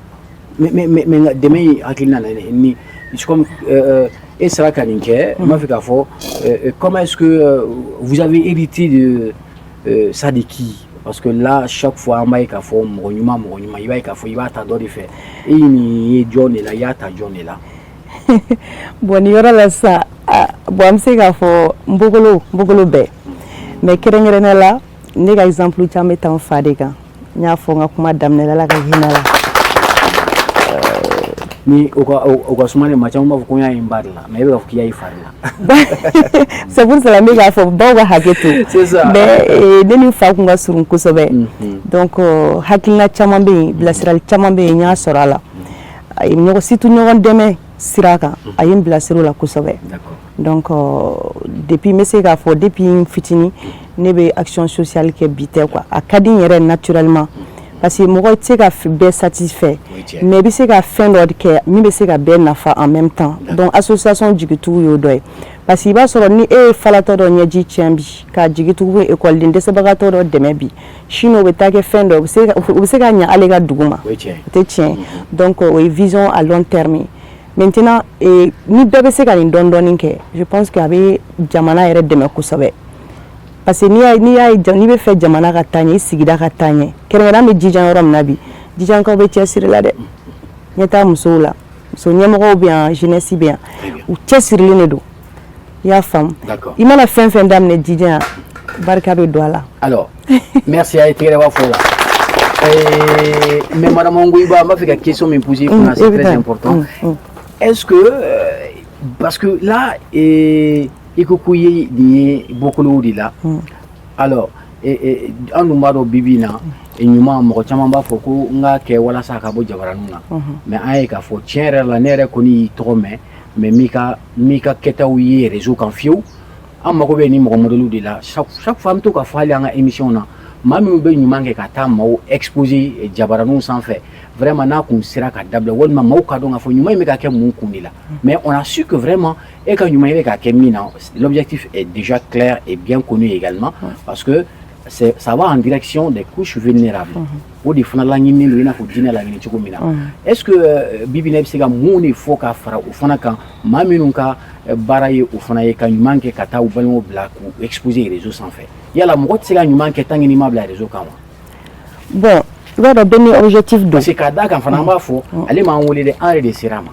Mais nka dɛmɛ in hakilina na ni c'est comme e sera ka nin kɛ, n b'a fɛ k'a fɔ comment est-ce que vous avez hérité de ça, de qui? Parce que là, chaque fois an b'a ye k'a fɔ mɔgɔ ɲuman, mɔgɔ ɲuman, i b'a ye k'a fɔ i b'a ta dɔ de fɛ. E ye nin ye jɔn de la? I y'a ta jɔn de la?
Bon, nin yɔrɔ la sisan, bon, an bɛ se k'a fɔ n bɔkolo, n bɔkolo bɛɛ, mais kɛrɛnkɛrɛnnenya la, ne ka exemple caman bɛ ta n fa de kan. N y'a fɔ n ka kuma daminɛ la, Ala ka hinɛ la.
Ni o ka suma de, maa caman b'a fɔ ko n y'a ye n ba de la, mais e bɛ k'a fɔ k'i y'a ye fa de la.
C'est pour cela n bɛ k'a fɔ baw ka hakɛ to.
C'est ça.
Mais ne ni fa kun ka surun kosɛbɛ. Donc hakilina caman bɛ yen, bilasirali caman bɛ yen, n y'a sɔrɔ a la. A ye ɲɔgɔn, surtout ɲɔgɔn dɛmɛ sira kan, a ye n bilasira o la kosɛbɛ. Donc depuis, n bɛ se k'a fɔ depuis n fitinin ne bɛ action sociale kɛ. Bi tɛ quoi, a ka di n yɛrɛ naturellement, parce que mɔgɔ tɛ se ka bɛɛ satisfait, mais i bɛ se ka fɛn dɔ kɛ min bɛ se ka bɛɛ nafa en même temps. Donc association Jigitugu y'o dɔ ye, parce que i b'a sɔrɔ ni e ye falatɔ dɔ ɲɛji tiɲɛ bi, ka Jigitugu ekɔliden dɛsɛbagatɔ dɔ dɛmɛ bi, sini o bɛ taa kɛ fɛn dɔ, o bɛ se ka ɲɛ ale ka dugu ma.
O ye tiɲɛ ye.
O tɛ tiɲɛ ye? Donc o ye vision à long terme ye. Maintenant ni bɛɛ bɛ se ka nin dɔɔni dɔɔni kɛ, je pense que a bɛ jamana yɛrɛ dɛmɛ kosɛbɛ, parce que n'i y'a ye, n'i bɛ fɛ jamana ka taa ɲɛ, i sigida ka taa ɲɛ, kɛrɛnkɛrɛn an bɛ Jijan yɔrɔ min na bi, Jijankaw bɛ cɛsiri la dɛ, ɲɛ t'a musow la. Muso ɲɛmɔgɔw bɛ yan, jeunesse bɛ yan, u cɛsirilen de don, i y'a faamu. I mana fɛn fɛn daminɛ Jijan yan, barika bɛ don a la.
Alors, merci, a ye tɛgɛrɛ b'a fɔ la. Mais madame Ongoiba, n b'a fɛ ka question min poser kunna, c'est très important. Est-ce que parce que là, i ko ko i ye nin ye bɔkolow de la. Alors, an dun b'a dɔn, bi bi in na, ɲuman, mɔgɔ caman b'a fɔ ko n k'a kɛ walasa a ka bɔ jabaraninw na. Mais an ye k'a fɔ tiɲɛ yɛrɛ la, ne yɛrɛ kɔni y'i tɔgɔ mɛn, mais m'i ka kɛtaw ye réseau kan fiyewu. An mago bɛ nin mɔgɔ modèle de la. Chaque fois, an bɛ to ka fɔ hali an ka émission na, maa minnu bɛ ɲuman kɛ ka taa maaw exposer jabaraninw sanfɛ, vraiment, n'a kun sera ka dabila, walima maaw ka dɔn k'a fɔ ɲuman in bɛ ka kɛ mun kun de la. Mais on a su que vraiment, e ka ɲuman, i bɛ ka kɛ min na, l'objectif est déjà clair et bien connu également, parce que c'est ça va en direction des couches vulnérables. O de fana laɲininen don, i n'a fɔ diinɛ laɲini cogo min na. Est ce que bi bi in na, i bɛ se ka mun de fɔ ka fara o fana kan, maa minnu ka baara ye o fana ye ka ɲuman kɛ ka taa u balimaw bila k'u exposer réseau sanfɛ? Yala mɔgɔ tɛ se ka ɲuman kɛ tant que n'i m'a bila réseau kan wa?
Bon, i b'a dɔn, bɛɛ ni objectif don.
Parce que k'a d'a kan fana, an b'a fɔ, ale m'an wele dɛ, an yɛrɛ de sera a ma.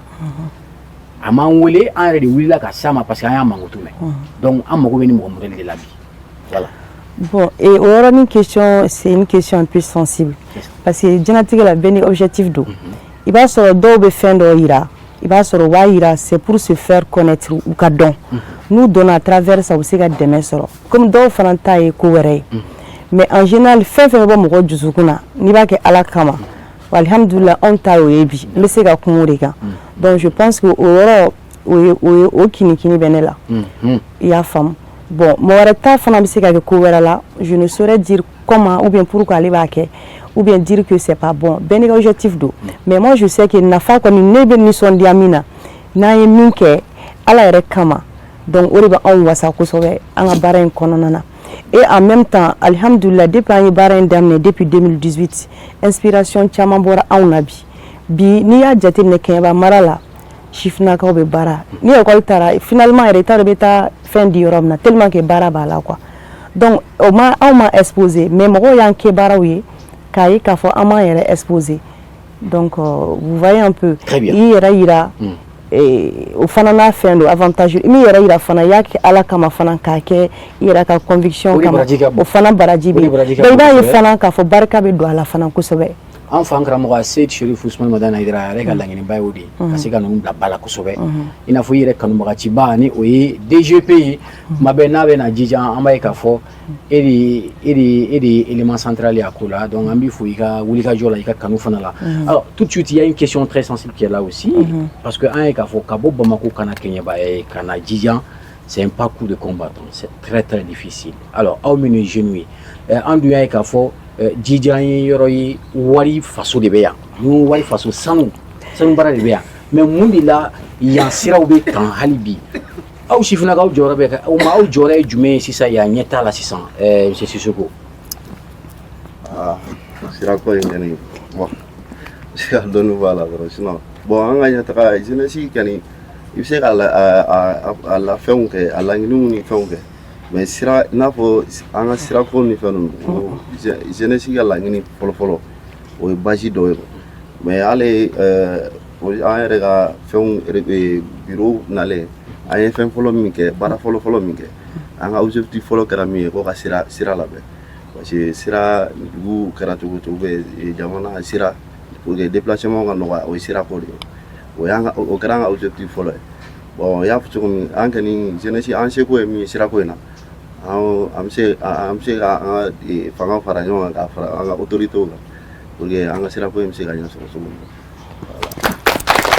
A m'an wele, an yɛrɛ de wulila ka s'a ma, parce que an y'a mankutu mɛn. Donc an mago bɛ ni mɔgɔ modèle de la bi, voilà.
Bon, et o yɔrɔnin question, c'est une question un peu sensible. Parce que diɲɛlatigɛ la, bɛɛ ni objectif don. I b'a sɔrɔ dɔw bɛ fɛn dɔ yira, i b'a sɔrɔ u b'a yira, c'est pour se faire connaître, u ka dɔn. N'u dɔnna à travers ça, u bɛ se ka dɛmɛ sɔrɔ. Comme dɔw fana ta ye ko wɛrɛ ye. Mais en général, fɛn fɛn bɛ bɔ mɔgɔ dusukun na, n'i b'a kɛ Ala kama, alhamdulillah, anw ta y'o ye bi. N bɛ se ka kuma o de kan. Donc je pense que o yɔrɔ, o ye o kinikini bɛ ne la. I y'a faamu. Bon, mɔgɔ wɛrɛ ta fana bɛ se ka kɛ ko wɛrɛ la. Je ne saurais dire comment ou bien pourquoi ale b'a kɛ, ou bien dire que c'est pas bon. Bɛɛ n'i ka objectif don. Mais moi, je sais que nafa kɔni, ne bɛ nisɔndiya min na, n'an ye min kɛ Ala yɛrɛ kama, donc o de bɛ anw wasa kosɛbɛ an ka baara in kɔnɔna na. Et en même temps, alhamdulillah, depuis an ye baara in daminɛ, depuis 2018, inspiration caman bɔra anw na bi. Bi, n'i y'a jateminɛ, Kɛɲɛba mara la, sifinnakaw bɛ baara. Ni école taara, finalement yɛrɛ, i t'a dɔn i bɛ taa fɛn di yɔrɔ min na, tellement que baara b'a la, quoi. Donc o ma anw ma exposé, mais mɔgɔw y'an kɛ baaraw ye k'a ye k'a fɔ an m'an yɛrɛ exposé. Donc vous voyez un peu.
Très bien.
I yɛrɛ yira, o fana n'a fɛn don, avantage i m'i yɛrɛ yira fana, i y'a kɛ Ala kama fana, k'a kɛ i yɛrɛ ka conviction
O de
kama,
baraji ka bon.
o fana baraji
O de
bɛ yen.
baraji ka
Donc i
bon
b'a ye
kosɛbɛ.
fana k'a fɔ barika bɛ don a la fana kosɛbɛ.
An fa karamɔgɔ Seyid Sherif Usman Madani Hayidara yɛrɛ ka laɲiniba ye o de ye, ka se ka ninnu bila ba la kosɛbɛ. I n'a fɔ i yɛrɛ kanubagaciba, ni o ye DGP ye, tuma bɛɛ n'a bɛ na Jijan, an b'a ye k'a fɔ e de ye élément central ye a ko la. Donc an b'i fo i ka wulikajɔ la, i ka kanu fana la. Alors, tout de suite, il y a une question très sensible qui est là aussi, parce que an ye k'a fɔ ka bɔ Bamako ka na Kɛɲɛba ye, ka na Jijan, c'est un parcours de combattant, c'est très très difficile. Alors aw minnu ye jeunes ye, an dun y'a ye k'a fɔ Jijan ye yɔrɔ ye, wari faso de bɛ yan, ni wari faso, sanu, sanu baara de bɛ yan. Mais mun de la yan siraw bɛ kan hali bi? Aw sifinnakaw jɔyɔrɔ bɛ kɛ o ma, aw jɔyɔrɔ ye jumɛn ye sisan yan ɲɛ t'a la sisan, monsieur Sissoko?
Ah, sirako in kɔni, bon, n bɛ se ka dɔɔni fɔ a la dɔrɔn. Sinon, bon, an ka ɲɛtaga, jeunesse kɔni, i bɛ se ka la a la fɛnw kɛ, a laɲiniw ni fɛnw kɛ, mais sira, i n'a fɔ an ka sirako ni fɛn ninnu, o jeunesse ka laɲini fɔlɔ-fɔlɔ, o ye base dɔ ye. Mais hali an yɛrɛ ka fɛnw, bureau nalen, an ye fɛn fɔlɔ min kɛ, baara fɔlɔ-fɔlɔ min kɛ, an ka objectif fɔlɔ kɛra min ye, ko ka sira labɛn, parce que sira, dugu kɛra cogo o cogo, jamana sira, pour que déplacement ka nɔgɔya, o ye sirako de ye. O y'an ka, o kɛra an ka objectif fɔlɔ ye. Bon, i y'a fɔ cogo min, an kɔni jeunesse, an seko ye min ye sirako in na, an bɛ se ka an ka fanga fara ɲɔgɔn kan, ka fara an ka autorités kan, pour que an ka sirako in bɛ se ka ɲɛ sɔrɔ cogo min na.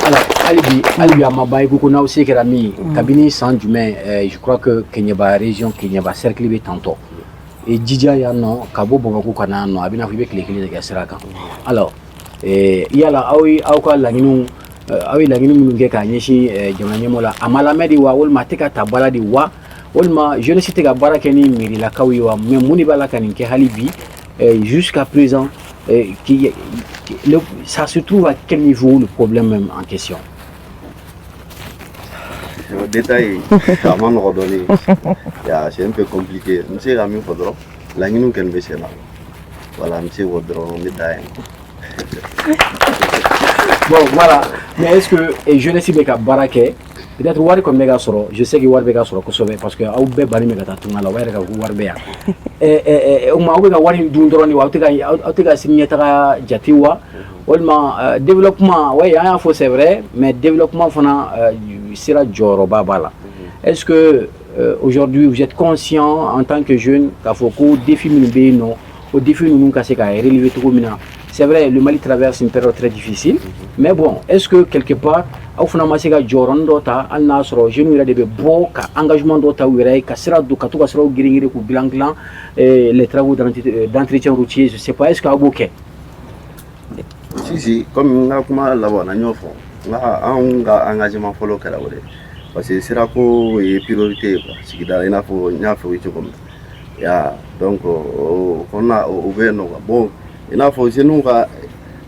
Alors, hali bi a ma ban, i ko ko n'aw se kɛra min ye, kabini san jumɛn, je crois que Keɲeba région, Keɲeba cercle bɛ tantɔ et Jija yan nɔ, ka bɔ Bamakɔ ka na yan nɔ, a bɛ n'a fɔ i bɛ tile kelen de kɛ sira kan. Alors, yala aw ye aw ka laɲiniw, aw ye laɲini minnu kɛ k'a ɲɛsin jamana ɲɛmɔgɔ la, a ma lamɛn de wa, walima a tɛ ka ta baara de wa, walima jeunesse tɛ ka baara kɛ ni mairilakaw ye wa? Mais mun de b'a la ka nin kɛ hali bi, jusqu'à présent, ça se trouve à quel niveau, le problème même en question?
O détail a ma nɔgɔ dɔɔni ya, c'est un peu compliqué. N bɛ se ka min fɔ dɔrɔn, laɲiniw kɔni bɛ sen na. Voilà, n bɛ se k'o dɔrɔn, n bɛ da yen.
Bon, voilà, mais est-ce que jeunesse bɛ ka baara kɛ? Peut-être wari kɔni bɛ ka sɔrɔ, je sais que wari bɛ ka sɔrɔ kosɛbɛ, parce que aw bɛɛ bannen bɛ ka taa tunga la, o b'a yɛrɛ k'a fɔ ko wari bɛ yan. O tuma, aw bɛ ka wari in dun dɔrɔn de wa? Aw tɛ ka sini ɲɛtaga jate wa? Walima développement? Oui, an y'a fɔ, c'est vrai, mais développement fana sira jɔyɔrɔba b'a la. Est-ce que aujourd'hui vous êtes conscient en tant que jeune k'a fɔ ko défi minnu bɛ yen nɔ, o défi ninnu ka se ka relever cogo min na? C'est vrai, le Mali traverse une période très difficile, mais bon, est-ce que quelque part aw fana ma se ka jɔyɔrɔnin dɔ ta, hali n'a sɔrɔ jeunes yɛrɛ de bɛ bɔ ka engagement dɔ ta u yɛrɛ ye, ka sira don, ka to ka siraw girin girin, k'u dilan dilan, les travaux d'entretien routier, je sais pas, est-ce que aw b'o kɛ?
Si, si, comme n ka kuma laban na, n y'o fɔ, n ka anw ka engagement fɔlɔ kɛra o de ye, parce que sirako ye priorité ye quoi, sigida la, i n'a fɔ n y'a fɔ i ye cogo min ya. Donc o kɔnɔna o bɛ yen nɔ quoi. Bon, i n'a fɔ jeunes ka,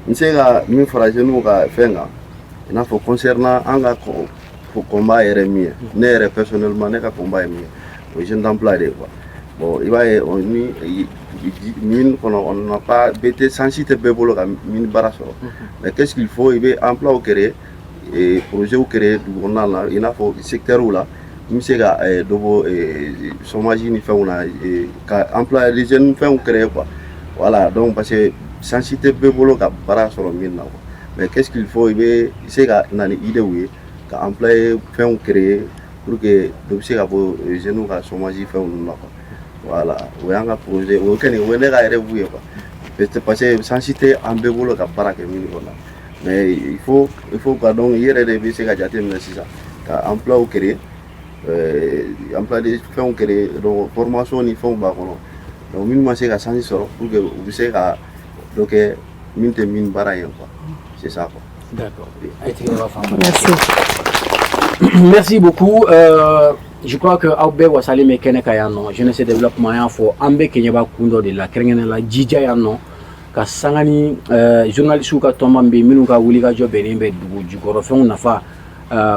n bɛ se ka min fara jeunes ka fɛn kan, i n'a fɔ concernant an ka combat yɛrɛ min ye, ne yɛrɛ personnellement, ne ka combat ye min ye, o ye jeune d'emploi de ye quoi. Bon, i b'a ye, ni mine kɔnɔ, on n'a pas, bɛɛ tɛ, chance tɛ bɛɛ bolo ka mine baara sɔrɔ. Mais qu'est-ce qu'il faut? I bɛ emploi créer et projet créer dugu kɔnɔna la, i n'a fɔ secteur la n bɛ se ka dɔ bɔ chômage ni fɛnw na, ka emploi des jeunes fɛnw créer quoi. Voilà, donc parce que chance tɛ bɛɛ bolo ka baara sɔrɔ min na quoi. Mais qu'est-ce qu'il faut? I bɛ se ka na ni idée ye ka emploi fɛnw créer pour que dɔ bɛ se ka bɔ jeunes ka chômage fɛnw ninnu na quoi. Voilà, o y'an ka projet, o kɔni o ye ne ka rêve ye quoi, parce que chance tɛ an bɛɛ bolo ka baara kɛ mine kɔnɔ. Mais il faut ka, donc i yɛrɛ de bɛ se ka jateminɛ sisan ka emploi créer, emploi de fɛnw créer, donc formation ni fɛnw b'a kɔnɔ. Donc minnu ma se ka chance sɔrɔ, pour que u bɛ se ka dɔ kɛ min tɛ mine baara ye quoi, c'est ça quoi.
D'accord.
Merci.
Merci beaucoup. Je crois que aw bɛɛ wasalen bɛ kɛnɛ kan yan nɔ. Jeunesse développement y'a fɔ, an bɛ Keɲeba kun dɔ de la, kɛrɛnkɛrɛnnenya la Jija yan nɔ, ka sanga ni journalistes ka tɔnba bɛ yen, minnu ka wulikajɔ bɛnnen bɛ dugu jukɔrɔfɛnw nafa,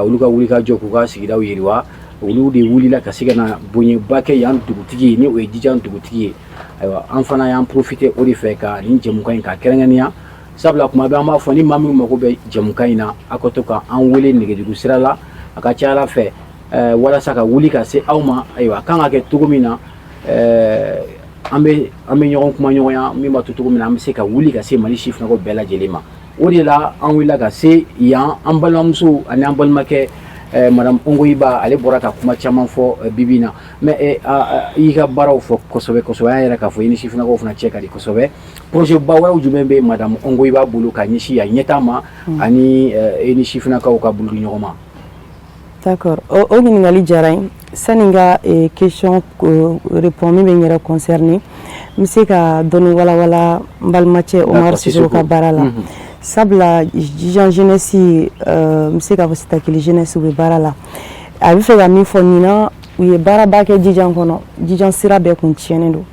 olu ka wulikajɔ k'u ka sigidaw yiriwa. Olu de wulila ka se ka na bonyaba kɛ yan dugutigi ye, ni o ye Jija dugutigi ye. Ayiwa, an fana y'an profiter o de fɛ ka nin jɛmukan in ka kɛrɛnkɛrɛnnenya, sabula kuma bɛɛ an b'a fɔ, ni maa minnu mago bɛ jɛmukan in na, aw ka to ka an wele nɛgɛjuru sira la. A ka ca Ala fɛ, walasa ka wuli ka se aw ma. Ayiwa, a kan ka kɛ cogo min na, an bɛ ɲɔgɔn kuma ɲɔgɔnya, min b'a to cogo min na an bɛ se ka wuli ka se Mali sifinnakaw bɛɛ lajɛlen ma. O de la an wulila ka se yan. An balimamuso ani an balimakɛ, madame Ongoyiba, ale bɔra ka kuma caman fɔ bibi in na. Mais i y'i ka baaraw fɔ kosɛbɛ kosɛbɛ, an yɛrɛ k'a fɔ i ni sifinnakaw fana cɛ ka di kosɛbɛ. Projet ba wɛrɛw jumɛn bɛ madame Ongoyiba bolo ka ɲɛsin yan ɲɛtaa ma, ani i ni sifinnakaw ka bolo di ɲɔgɔn ma?
D'accord. O ɲininkali diyara n ye. Sani n ka question répond min bɛ n yɛrɛ concerné, n bɛ se ka dɔɔni walawala n balimacɛ Omar Sisoko ka baara la. Sabula Jijan jeunesse, n bɛ se k'a fɔ Sitakili jeunesse, u bɛ baara la. A bɛ fɛ ka min fɔ, ɲinan u ye baaraba kɛ Jijan kɔnɔ. Jijan sira bɛɛ kun tiɲɛnen don,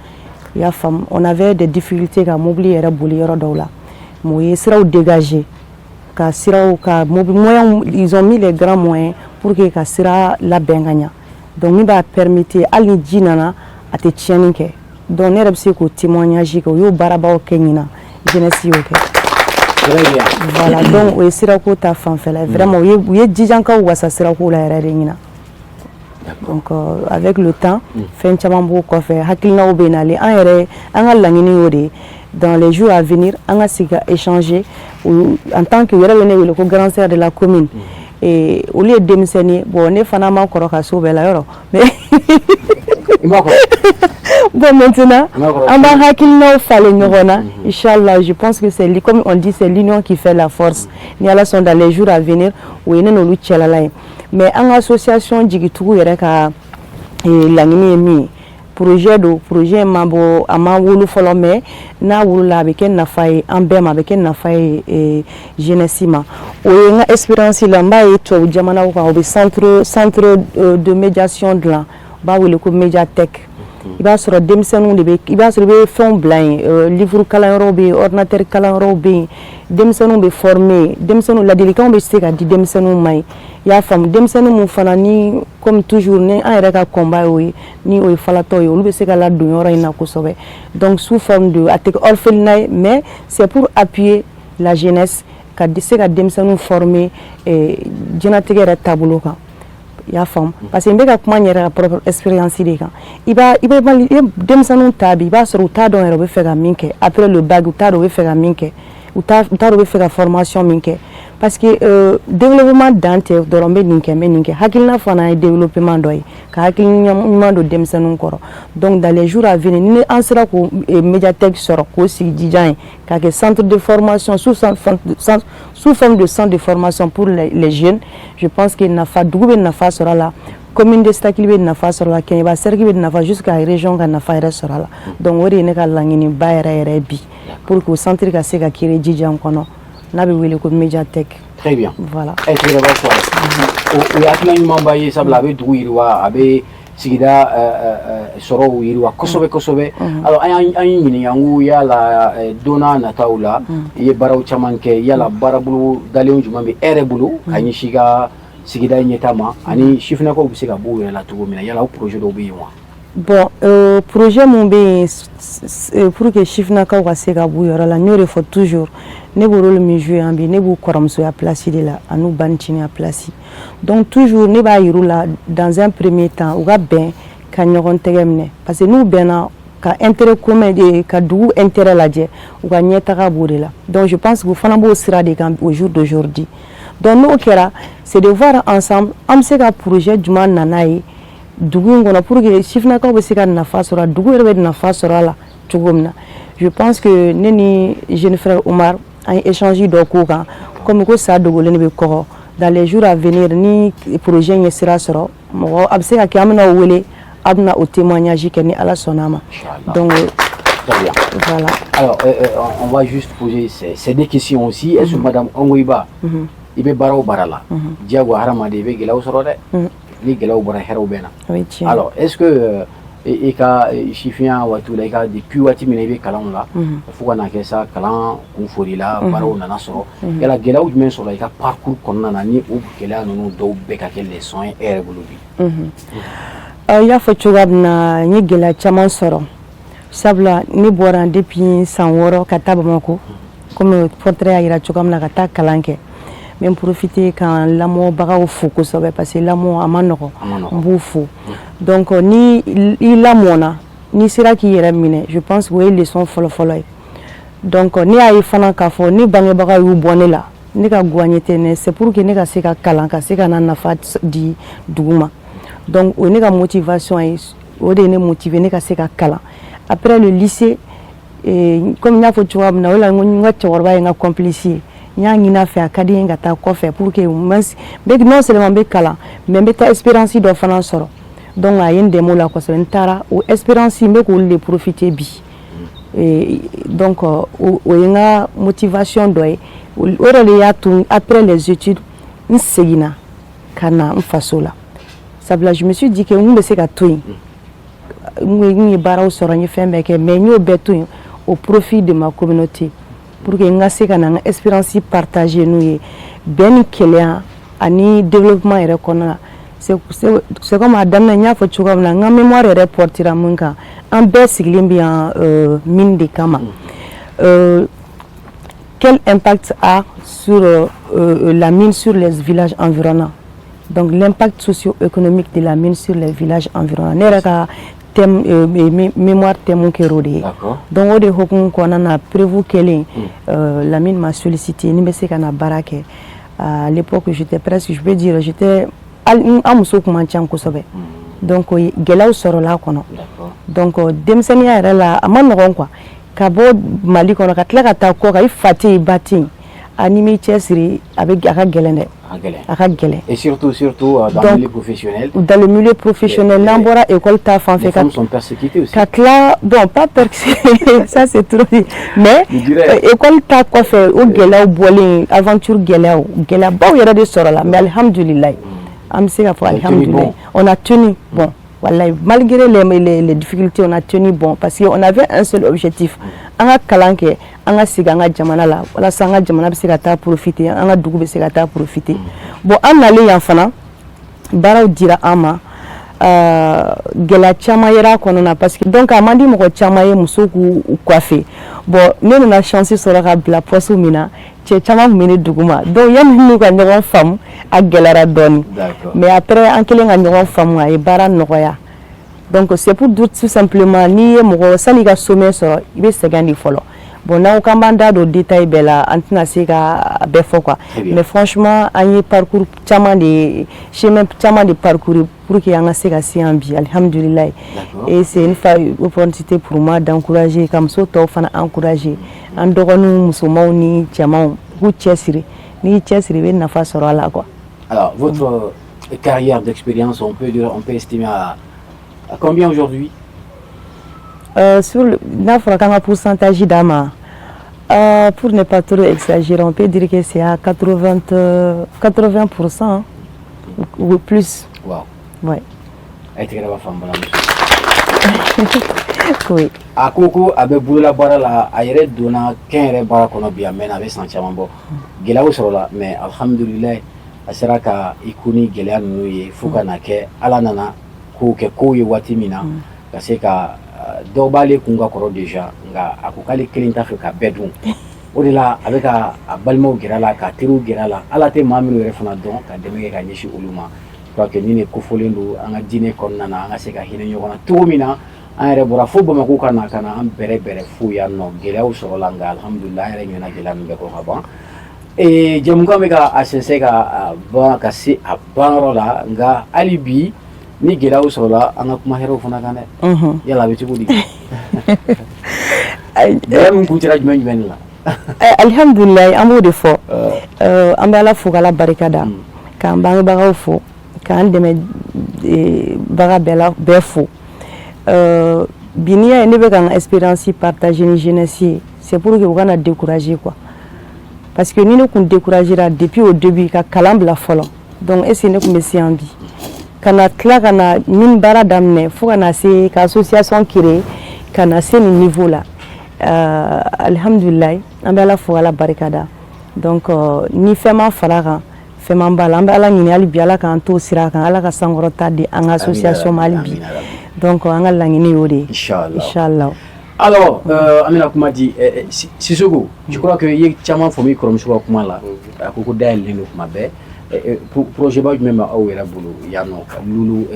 i y'a faamu. On avait des difficultés ka mobili yɛrɛ boli yɔrɔ dɔw la, mais u ye siraw dégager, ka siraw ka mobili moyens, ils ont mis les grands moyens pour que ka sira labɛn ka ɲa. Donc min b'a permettre, hali ni ji nana, a tɛ tiɲɛni kɛ. Donc ne yɛrɛ bɛ se k'o témoignage kɛ, u y'o baarabaw kɛ ɲinan, jeunesse y'o kɛ. Voilà, donc o ye sirako ta fanfɛla ye. Vraiment, u ye Jijankaw wasa sirako la yɛrɛ de ɲinan. Donc avec le temps, fɛn caman b'o kɔfɛ, hakilinaw bɛ nalen. An yɛrɛ, an ka laɲini y'o de ye, dans les jours à venir, an ka sigi ka échanger en tant que u yɛrɛ bɛ ne wele ko grand sœur de la commune. Olu ye denmisɛnnin ye. Bon, ne fana ma kɔrɔ ka so bɛɛ la yɔrɔ, mais bon, maintenant an b'an hakilinaw falen ɲɔgɔn na, inchallah. Je pense que c'est, comme on dit, c'est l'union qui fait la force. Ni Ala sɔn, dans les jours à venir, o ye ne n'olu cɛlala ye. Mais an ka association jigitugu yɛrɛ ka laɲini ye min ye, projet don, projet ma bɔ, a ma wolo fɔlɔ, mais n'a wolola, a bɛ kɛ nafa ye an bɛɛ ma, a bɛ kɛ nafa ye jeunesse ma. O ye n ka expérience la, n b'a ye tubabu jamanaw kan, u bɛ centre de médiation dilan, u b'a wele ko médiathèque. I b'a sɔrɔ denmisɛnninw de bɛ, i b'a sɔrɔ i bɛ fɛnw bila yen, livre kalanyɔrɔw bɛ yen, ordinateur kalanyɔrɔw bɛ yen, denmisɛnninw bɛ former, denmisɛnninw ladilikanw bɛ se ka di denmisɛnninw ma yen, i y'a faamu. Denmisɛnnin mun fana ni, comme toujours, ni an yɛrɛ ka combat y'o ye, ni o ye falatɔ ye, olu bɛ se ka ladon yɔrɔ in na kosɛbɛ. Donc sous forme de, a tɛ kɛ orphelinat ye, mais c'est pour appuyer. la jeunesse, ka se ka denmisɛnninw former diɲɛlatigɛ yɛrɛ taabolo kan. I y'a faamu? Parce que n bɛ ka kuma n yɛrɛ ka propre expérience de kan. I b'a i bɛ i denmisɛnninw ta bi, i b'a sɔrɔ u t'a dɔn yɛrɛ u bɛ fɛ ka min kɛ après le bac, u t'a dɔn u bɛ fɛ ka min kɛ, u t'a dɔn u bɛ fɛ ka formation min kɛ, parce que développement dan tɛ dɔrɔn n bɛ nin kɛ, n bɛ nin kɛ. Hakilina fana ye développement dɔ ye, ka hakili ɲuman don denmisɛnninw kɔrɔ. Donc dans les jours à venir, ni an sera k'o médiathèque sɔrɔ k'o sigi Djidian ye, k'a kɛ centre de formation sous forme de centre de formation pour les jeunes, je pense que nafa dugu bɛ nafa sɔrɔ a la, commune de Stakili bɛ nafa sɔrɔ a la, Kɛɲɛba cercle bɛ nafa, jusqu'à région ka nafa yɛrɛ sɔrɔ a la. Donc o de ye ne ka laɲiniba yɛrɛ yɛrɛ bi, pour que o centre ka se ka créer Djidian kɔnɔ, n'a bɛ wele ko médiathèque.
Très bien.
Voilà.
Ɛ tɛgɛrɛ sɔrɔ, o ye hakilina ɲumanba ye, sabula a bɛ dugu yiriwa, a bɛ sigida sɔrɔw yiriwa kosɛbɛ kosɛbɛ. Alors an y'i ɲininka n ko yala don n'a nataw la, i ye baaraw caman kɛ, yala baarabolo dalen jumɛn bɛ e yɛrɛ bolo ka ɲɛsin i ka sigida ɲɛta ma, ani sifinnakaw bɛ se ka bɔ u yɛrɛ la cogo min na? Yala o projet dɔw bɛ yen wa?
Bon, projet mun bɛ yen pour que sifinnakaw ka se ka b'u yɔrɔ la, n y'o de fɔ toujours, ne b'o rôle min jouer yan bi, ne b'u kɔrɔmusoya place de la ani u baniciniya place. Donc toujours ne b'a yir'u la, dans un premier temps, u ka bɛn ka ɲɔgɔn tɛgɛ minɛ, parce que n'u bɛnna ka intérêt commun de ka dugu intérêt lajɛ, u ka ɲɛtaga b'o de la. Donc je pense que u fana b'o sira de kan au jour d'aujourd'hui. Donc n'o kɛra, c'est de voir ensemble an bɛ se ka projet jumɛn nana ye dugu in kɔnɔ pour que sifinnakaw bɛ se ka nafa sɔrɔ a, dugu yɛrɛ bɛ nafa sɔrɔ a la cogo min na. Je pense que ne ni jeune frère Omar, an ye échange dɔ k'o kan, comme ko sa dogolen de bɛ kɔgɔ. Dans les jours à venir, ni projet in ye sira sɔrɔ, mɔgɔ a bɛ se ka kɛ an bɛna o wele, a bɛna o témoignage kɛ ni Ala sɔnna a ma. Donc
Très bien.
Voilà.
Alors, on va juste poser ces deux questions aussi. Est-ce que Madame Ongoiba, i bɛ baara o baara la, diyagoya hadamaden i bɛ gɛlɛyaw sɔrɔ dɛ, ni gɛlɛyaw bɔra, hɛrɛw bɛ na.
O ye tiɲɛ.
Alors, est-ce que i ka sifinya waati la, i ka depuis waati min na i bɛ kalanw la, fo ka na kɛ sa kalan kun fori la, baaraw nana sɔrɔ, yala gɛlɛyaw jumɛn sɔrɔ i ka parcours kɔnɔna na, ni o gɛlɛya ninnu dɔw bɛɛ ka kɛ leçon ye e yɛrɛ bolo bi?
I y'a fɔ cogoya min na, n ye gɛlɛya caman sɔrɔ, sabula ne bɔra depuis san 6 ka taa Bamakɔ, komi portrait y'a yira cogoya min na, ka taa kalan kɛ. N bɛ n profiter ka n lamɔbagaw fo kosɛbɛ, parce que lamɔ a ma nɔgɔn, n b'u fo. Donc ni i lamɔna, n'i sera k'i yɛrɛ minɛ, je pense que o ye leçon fɔlɔ-fɔlɔ ye. Donc ne y'a ye fana k'a fɔ ne bangebagaw y'u bɔ ne la, ne ka goyaɲɛ tɛ ne, c'est pour que ne ka se ka kalan, ka se ka na nafa di dugu ma. Donc o ye ne ka motivation ye, o de ye ne motiver ne ka se ka kalan. Après le lycée, comme n y'a fɔ cogoya min na, o la n ka cɛkɔrɔba ye n ka complice ye, n y'a ɲini a fɛ, a ka di n ye ka taa kɔfɛ pour que non seulement n bɛ kalan, mais n bɛ taa expérience dɔ fana sɔrɔ. Donc a ye n dɛmɛ o la kosɛbɛ. N taara o expérience, n bɛ k'olu de profiter bi. Donc o ye n ka motivation dɔ ye. O yɛrɛ de y'a to après les études, n seginna ka na n faso la, sabula je me suis dit que n bɛ se ka to yen, n ye baaraw sɔrɔ, n ye fɛn bɛɛ kɛ, mais n y'o bɛɛ to yen au profit de ma communauté, pour que n ka se ka na n ka expérience partager n'u ye, bɛn ni kelenya ani développement yɛrɛ kɔnɔna na. C'est comme a daminɛ, n y'a fɔ cogoya min na, n ka mémoire yɛrɛ portera mun kan, an bɛɛ sigilen bɛ yan mine de kama. Quel impact a sur la mine sur les villages environnants? Donc l'impact socio-économique de la mine sur les villages environnants, ne yɛrɛ ka thème mémoire thème kɛra o de ye. Donc o de hukumu kɔnɔna na, prévu kɛlen, la mine m'a sollicité ni n bɛ se ka na baara kɛ. À l'époque, j'étais presque, je peux dire, j'étais, an muso kun man ca kosɛbɛ. Donc gɛlɛyaw sɔrɔla a kɔnɔ. Donc denmisɛnninya yɛrɛ la, a ma nɔgɔn quoi, ka bɔ Mali kɔnɔ ka tila ka taa kɔ kan, i fa tɛ yen, i ba tɛ yen, a n'i m'i cɛsiri, a bɛ a ka gɛlɛn dɛ. A ka gɛlɛn.
Et surtout dans le milieu professionnel.
Dans le milieu professionnel, n'an bɔra école ta fan fɛ.
Les femmes sont persécutées aussi.
Ka tila, bon, pas persécutées, ça c'est trop dit, mais école ta kɔfɛ, o gɛlɛyaw bɔlen, aventure gɛlɛyaw, gɛlɛyabaw yɛrɛ de sɔrɔla, mais alhamdulilayi, an bɛ se k'a fɔ alhamdulilayi, on a tenu bon. Wallahi, malgré les difficultés, on a tenu bon, parce qu'on avait un seul objectif. An ka kalan kɛ, an ka segin an ka jamana la, walasa an ka jamana bɛ se ka taa profiter, an ka dugu bɛ se ka taa profiter. Bon, an nalen yan fana, baaraw dira an ma, gɛlɛya caman yera a kɔnɔna, parce que donc a man di mɔgɔ caman ye muso k'u coiffer. Bon, ne nana chance sɔrɔ ka bila poste min na, cɛ caman tun bɛ ne duguma. Donc yanni n'u ka ɲɔgɔn faamu, a gɛlɛyara dɔɔni. Mais après, an kɛlen ka ɲɔgɔn faamu, a ye baara nɔgɔya. Donc c'est pour dire tout simplement, n'i ye mɔgɔ, san'i ka sommet sɔrɔ, i bɛ sɛgɛn de fɔlɔ. Bon, n'aw k'an b'an da don détail bɛɛ la, an tɛna se ka a bɛɛ fɔ quoi. Mais franchement, an ye parcours caman de, chemin caman de parcourir pour que an ka se ka se yan bi, alhamdulilayi. Et c'est une fois opportunité pour moi d'encourager, ka muso tɔw fana encourager, an dɔgɔninw musomanw ni cɛmanw, k'u cɛsiri. N'i y'i cɛsiri, i bɛ nafa sɔrɔ a la quoi.
Alors, votre carrière d'expérience, on peut dire, on peut estimer à combien aujourd'hui?
Sur le, n'a fɔra k'an ka pourcentage d'a ma, pour ne pas trop exagérer, on peut dire que c'est à 80, 80% ou plus.
Wow.
Ouais.
A ye tɛgɛrɛ b'a fɔ an balimamuso.
Oui.
A ko ko a bɛ bolola baara la, a yɛrɛ donna kɛn yɛrɛ baara kɔnɔ bi, a mɛnna, a bɛ san caman bɔ. Gɛlɛyaw sɔrɔla, mais alhamdulilayi, a sera ka i ko ni gɛlɛya ninnu ye fo ka na kɛ Ala nana kow kɛ kow ye waati min na, ka se ka dɔw b'ale kun ka kɔrɔ déjà, nka a ko k'ale kelen t'a fɛ ka bɛɛ dun. O de la a bɛ ka a balimaw gɛrɛ a la, ka teriw gɛrɛ a la, Ala tɛ maa minnu yɛrɛ fana dɔn, ka dɛmɛ kɛ ka ɲɛsin olu ma. Je crois que nin de kofɔlen don an ka diinɛ kɔnɔna na, an ka se ka hinɛ ɲɔgɔn na cogo min na. An yɛrɛ bɔra fo Bamakɔ ka na an bɛrɛ bɛrɛ fo yan nɔ, gɛlɛyaw sɔrɔla, nka alhamdulilayi, an yɛrɛ ɲinɛna gɛlɛya min bɛɛ kɔ ka ban. Jɛmukan bɛ ka a sɛnsɛn ka ban ka se a banyɔrɔ la, nka hali bi ni gɛlɛyaw sɔrɔla, an ka kuma hɛrɛw fana kan dɛ. Yala a bɛ cogo di? Gɛlɛya min kun cɛla jumɛn jumɛn de la?
Alhamdulilayi, an b'o de fɔ. An bɛ Ala fo k'Ala barika da, k'an bangebagaw fo, k'an dɛmɛ baga bɛɛ la bɛɛ fo. Bi n'i y'a ye ne bɛ ka n ka expérience partager ni jeunesse ye, c'est pour que u kana décourager quoi, parce que ni ne kun découragera depuis au début ka kalan bila fɔlɔ, donc est ce que ne kun bɛ se yan bi ka na tila ka na min baara daminɛ fo ka na se ka association créer ka na se nin niveau la? Alhamdulilayi, an bɛ Ala fo, Ala barika da. Donc ni fɛn ma fara kan, fɛn ma b'a la, an bɛ Ala ɲini hali bi, Ala k'an to sira kan, Ala ka sankɔrɔta di an ka association ma hali bi. Donc an ka laɲini y'o de ye.
Inchallah.
Inchallah.
Alors, an bɛna kuma di Sissoko. Je crois que i ye caman faamu i kɔrɔmuso ka kuma la. A ko ko dayɛlɛlen don kuma bɛɛ. Projet ba jumɛn bɛ aw yɛrɛ bolo yan nɔ Lulu,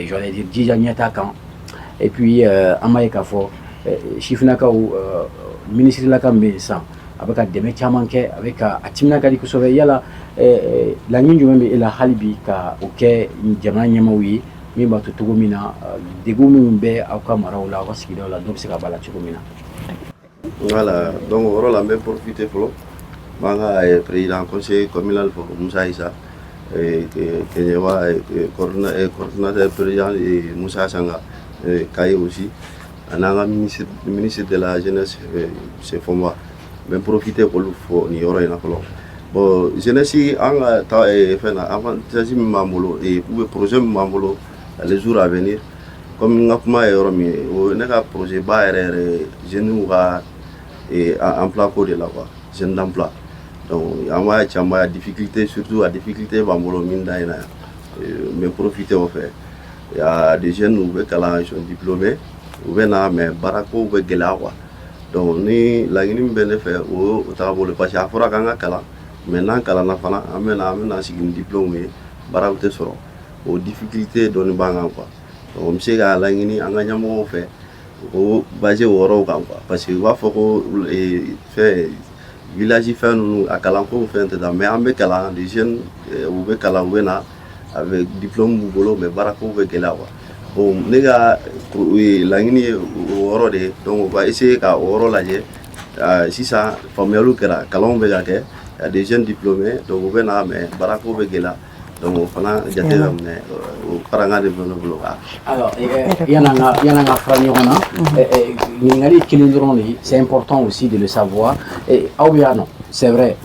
j'allais dire jija ɲɛta kan? Et puis an b'a ye k'a fɔ sifinnakaw, minisirila min bɛ yen sisan, a bɛ ka dɛmɛ caman kɛ, a bɛ ka a timinan ka di kosɛbɛ. Yala laɲini jumɛn bɛ e la hali bi ka o kɛ jamana ɲɛmaaw ye, min b'a to cogo min na degun minnu bɛ aw ka maraw la, aw ka sigidaw la, dɔ bɛ se ka b'a la cogo min na?
Voilà, donc o yɔrɔ la, n bɛ profiter fɔlɔ, n b'an ka président conseil communal fɔ, Musa Isa Keɲeba, coordinateur président Musa Sanga Kaye aussi, ani an ka ministre de la Jeunesse, monsieur Fɔnba. N bɛ profiter k'olu fɔ nin yɔrɔ in na fɔlɔ. Bon, jeunesse, an ka taa fɛn na, avantage min b'an bolo ou bien projet min b'an bolo les jours à venir, comme n ka kuma ye yɔrɔ min ye, o ne ka projet ba yɛrɛ yɛrɛ, jeunes ka emploi ko de la quoi, jeune d'emploi. Donc an b'a caman ya difficulté, surtout a difficulté b'an bolo min da in na yan, n bɛ profiter o fɛ. Il y a des jeunes, u bɛ kalan, ils sont diplômés, u bɛ na, mais baarakow bɛ gɛlɛya quoi. Donc ni laɲini min bɛ ne fɛ, o y'o tagabolo, parce que a fɔra k'an ka kalan, mais n'an kalanna fana, an bɛna sigi ni diplôme ye, baaraw tɛ sɔrɔ. O difficulté dɔɔni b'an kan quoi. Donc n bɛ se k'a laɲini an ka ɲɛmɔgɔw fɛ, o basé o yɔrɔw kan quoi, parce que u b'a fɔ ko fɛn village fɛn ninnu, a kalanko fɛn tɛ taa, mais an bɛ kalan, des jeunes u bɛ kalan, u bɛ na avec diplôme b'u bolo, mais baarako bɛ gɛlɛya quoi. Bon, ne ka laɲini ye o yɔrɔ de ye. Donc u ka essayer ka o yɔrɔ lajɛ. Sisan faamuyaliw kɛra, kalanw bɛ ka kɛ, y a des jeunes diplômés, donc u bɛ na, mais baarako bɛ gɛlɛya. Donc o fana jate ka minɛ, o farankan de bɛ ne bolo ka.
Alors, yan'an ka fara ɲɔgɔn na, ɲininkali kelen dɔrɔn de, c'est important aussi de le savoir. Aw bɛ yan nɔ, c'est vrai,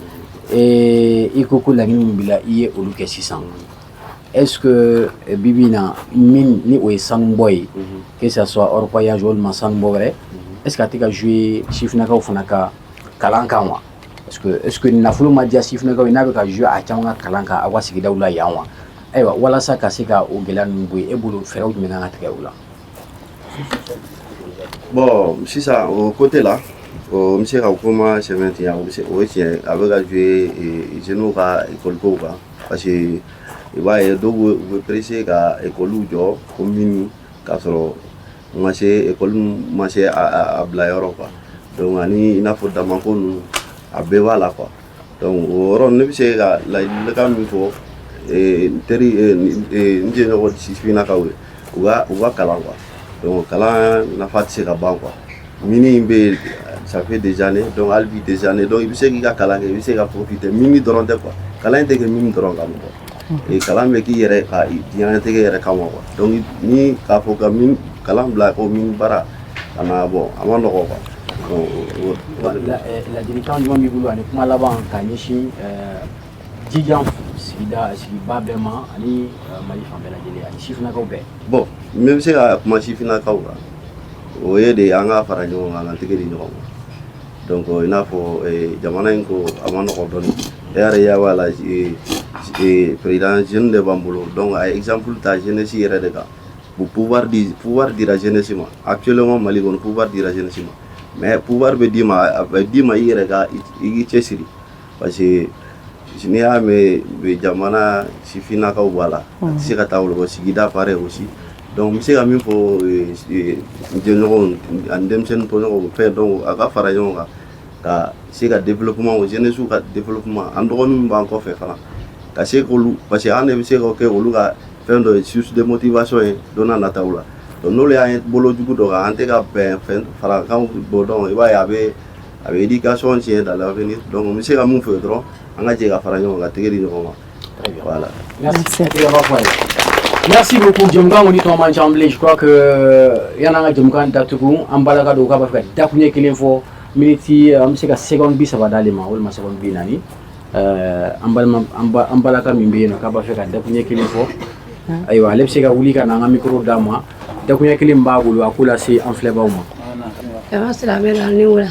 i ko ko laɲini min b'i la, i ye olu kɛ sisan. Est-ce que bi bi in na, min ni o ye sanubɔ ye, que ça soit orpaillage walima sanubɔ wɛrɛ, est-ce que a tɛ ka jouer sifinnakaw fana ka kalan kan wa? Est-ce que nafolo ma diya sifinnakaw ye n'a bɛ ka jouer a caman ka kalan kan aw ka sigidaw la yan wa? Ayiwa, walasa ka se ka o gɛlɛya ninnu bɔ yen, e bolo fɛɛrɛw jumɛn kan ka tigɛ o la?
Bon, sisan o côté la, N bɛ se ka kuma sɛmɛntiya, o ye tiɲɛ, a bɛ ka jouer jeunes ka école kow kan, parce que i b'a ye dɔw u bɛ pressé ka école jɔ ko mini, k'a sɔrɔ ma se, école ma se a bila yɔrɔ quoi. Donc ani i n'a fɔ damako ninnu, a bɛɛ b'a la quoi. Donc o yɔrɔ, ne bɛ se ka ladilikan min fɔ n teri, n jɛɲɔgɔn sifinnakaw ye, u ka kalan quoi. Donc kalan nafa tɛ se ka ban quoi. Mini bɛ yen, ça fait des années, donc hali bi des années, donc i bɛ se k'i ka kalan kɛ, i bɛ se ka profiter. Mini dɔrɔn tɛ quoi, kalan in tɛ kɛ mini dɔrɔn kama quoi, kalan bɛ k'i yɛrɛ ka diɲɛlatigɛ yɛrɛ kama quoi. Donc ni k'a fɔ ka min kalan bila ko mini baara ka na, bon, a ma nɔgɔ quoi.
Ladilikan jumɛn b'i bolo ani kuma laban ka ɲɛsin Jijan sigida sigiba bɛɛ ma ani Mali fan bɛɛ lajɛlen ani sifinnakaw bɛɛ?
Bon, n bɛ se ka kuma sifinnakaw kan, o ye de an ka fara ɲɔgɔn kan, k'an tɛgɛ di ɲɔgɔn ma. Donc i n'a fɔ jamana in ko a ma nɔgɔ dɔɔni, e yɛrɛ ɲɛ b'a la, président jeune de b'an bolo. Donc a ye exemple ta jeunesse yɛrɛ de kan. Pouvoir di, pouvoir dira jeunesse ma. Actuellement Mali kɔnɔ, pouvoir dira jeunesse ma, mais pouvoir bɛ d'i ma, a bɛ d'i ma i yɛrɛ ka i k'i cɛsiri, parce que n'i y'a mɛn jamana, sifinnakaw b'a la, a tɛ se ka taa olu kɔ, sigida pareil aussi. Donc n bɛ se ka min fɔ n jɛɲɔgɔnw ani denmisɛnnin tɔɲɔgɔnw fɛn, donc a ka fara ɲɔgɔn kan ka se ka développement, jeunesse ka développement, an dɔgɔnin min b'an kɔfɛ fana, ka se k'olu, parce que an de bɛ se ka kɛ olu ka fɛn dɔ ye, source de motivation ye don n'a nataw la. Donc n'olu y'an bolo jugu dɔ kan, an tɛ ka bɛn fɛn farakan bɔ, donc i b'a ye a bɛ éducation tiɲɛ dans l'avenir. Donc n bɛ se ka mun fɔ dɔrɔn, an ka jɛ ka fara ɲɔgɔn kan, ka tɛgɛ di ɲɔgɔn ma. Voilà.
Merci. Merci beaucoup. Jɛmukan kɔni tɔ man ca bilen. Je crois que yan'an ka jɛmukan datugu, an balaka dɔw k'a b'a fɛ ka dakuɲɛ kelen fɔ, miniti, an bɛ se ka seconde 30 d'ale ma walima seconde 40. An balima, an balaka min bɛ yen nɔ k'a b'a fɛ ka dakuɲɛ kelen fɔ, ayiwa, ale bɛ se ka wuli ka na an ka micro d'a ma. Dakuɲɛ kelen b'a bolo, a k'o lase an filɛbaw ma.
Jama silamɛ la ni wula,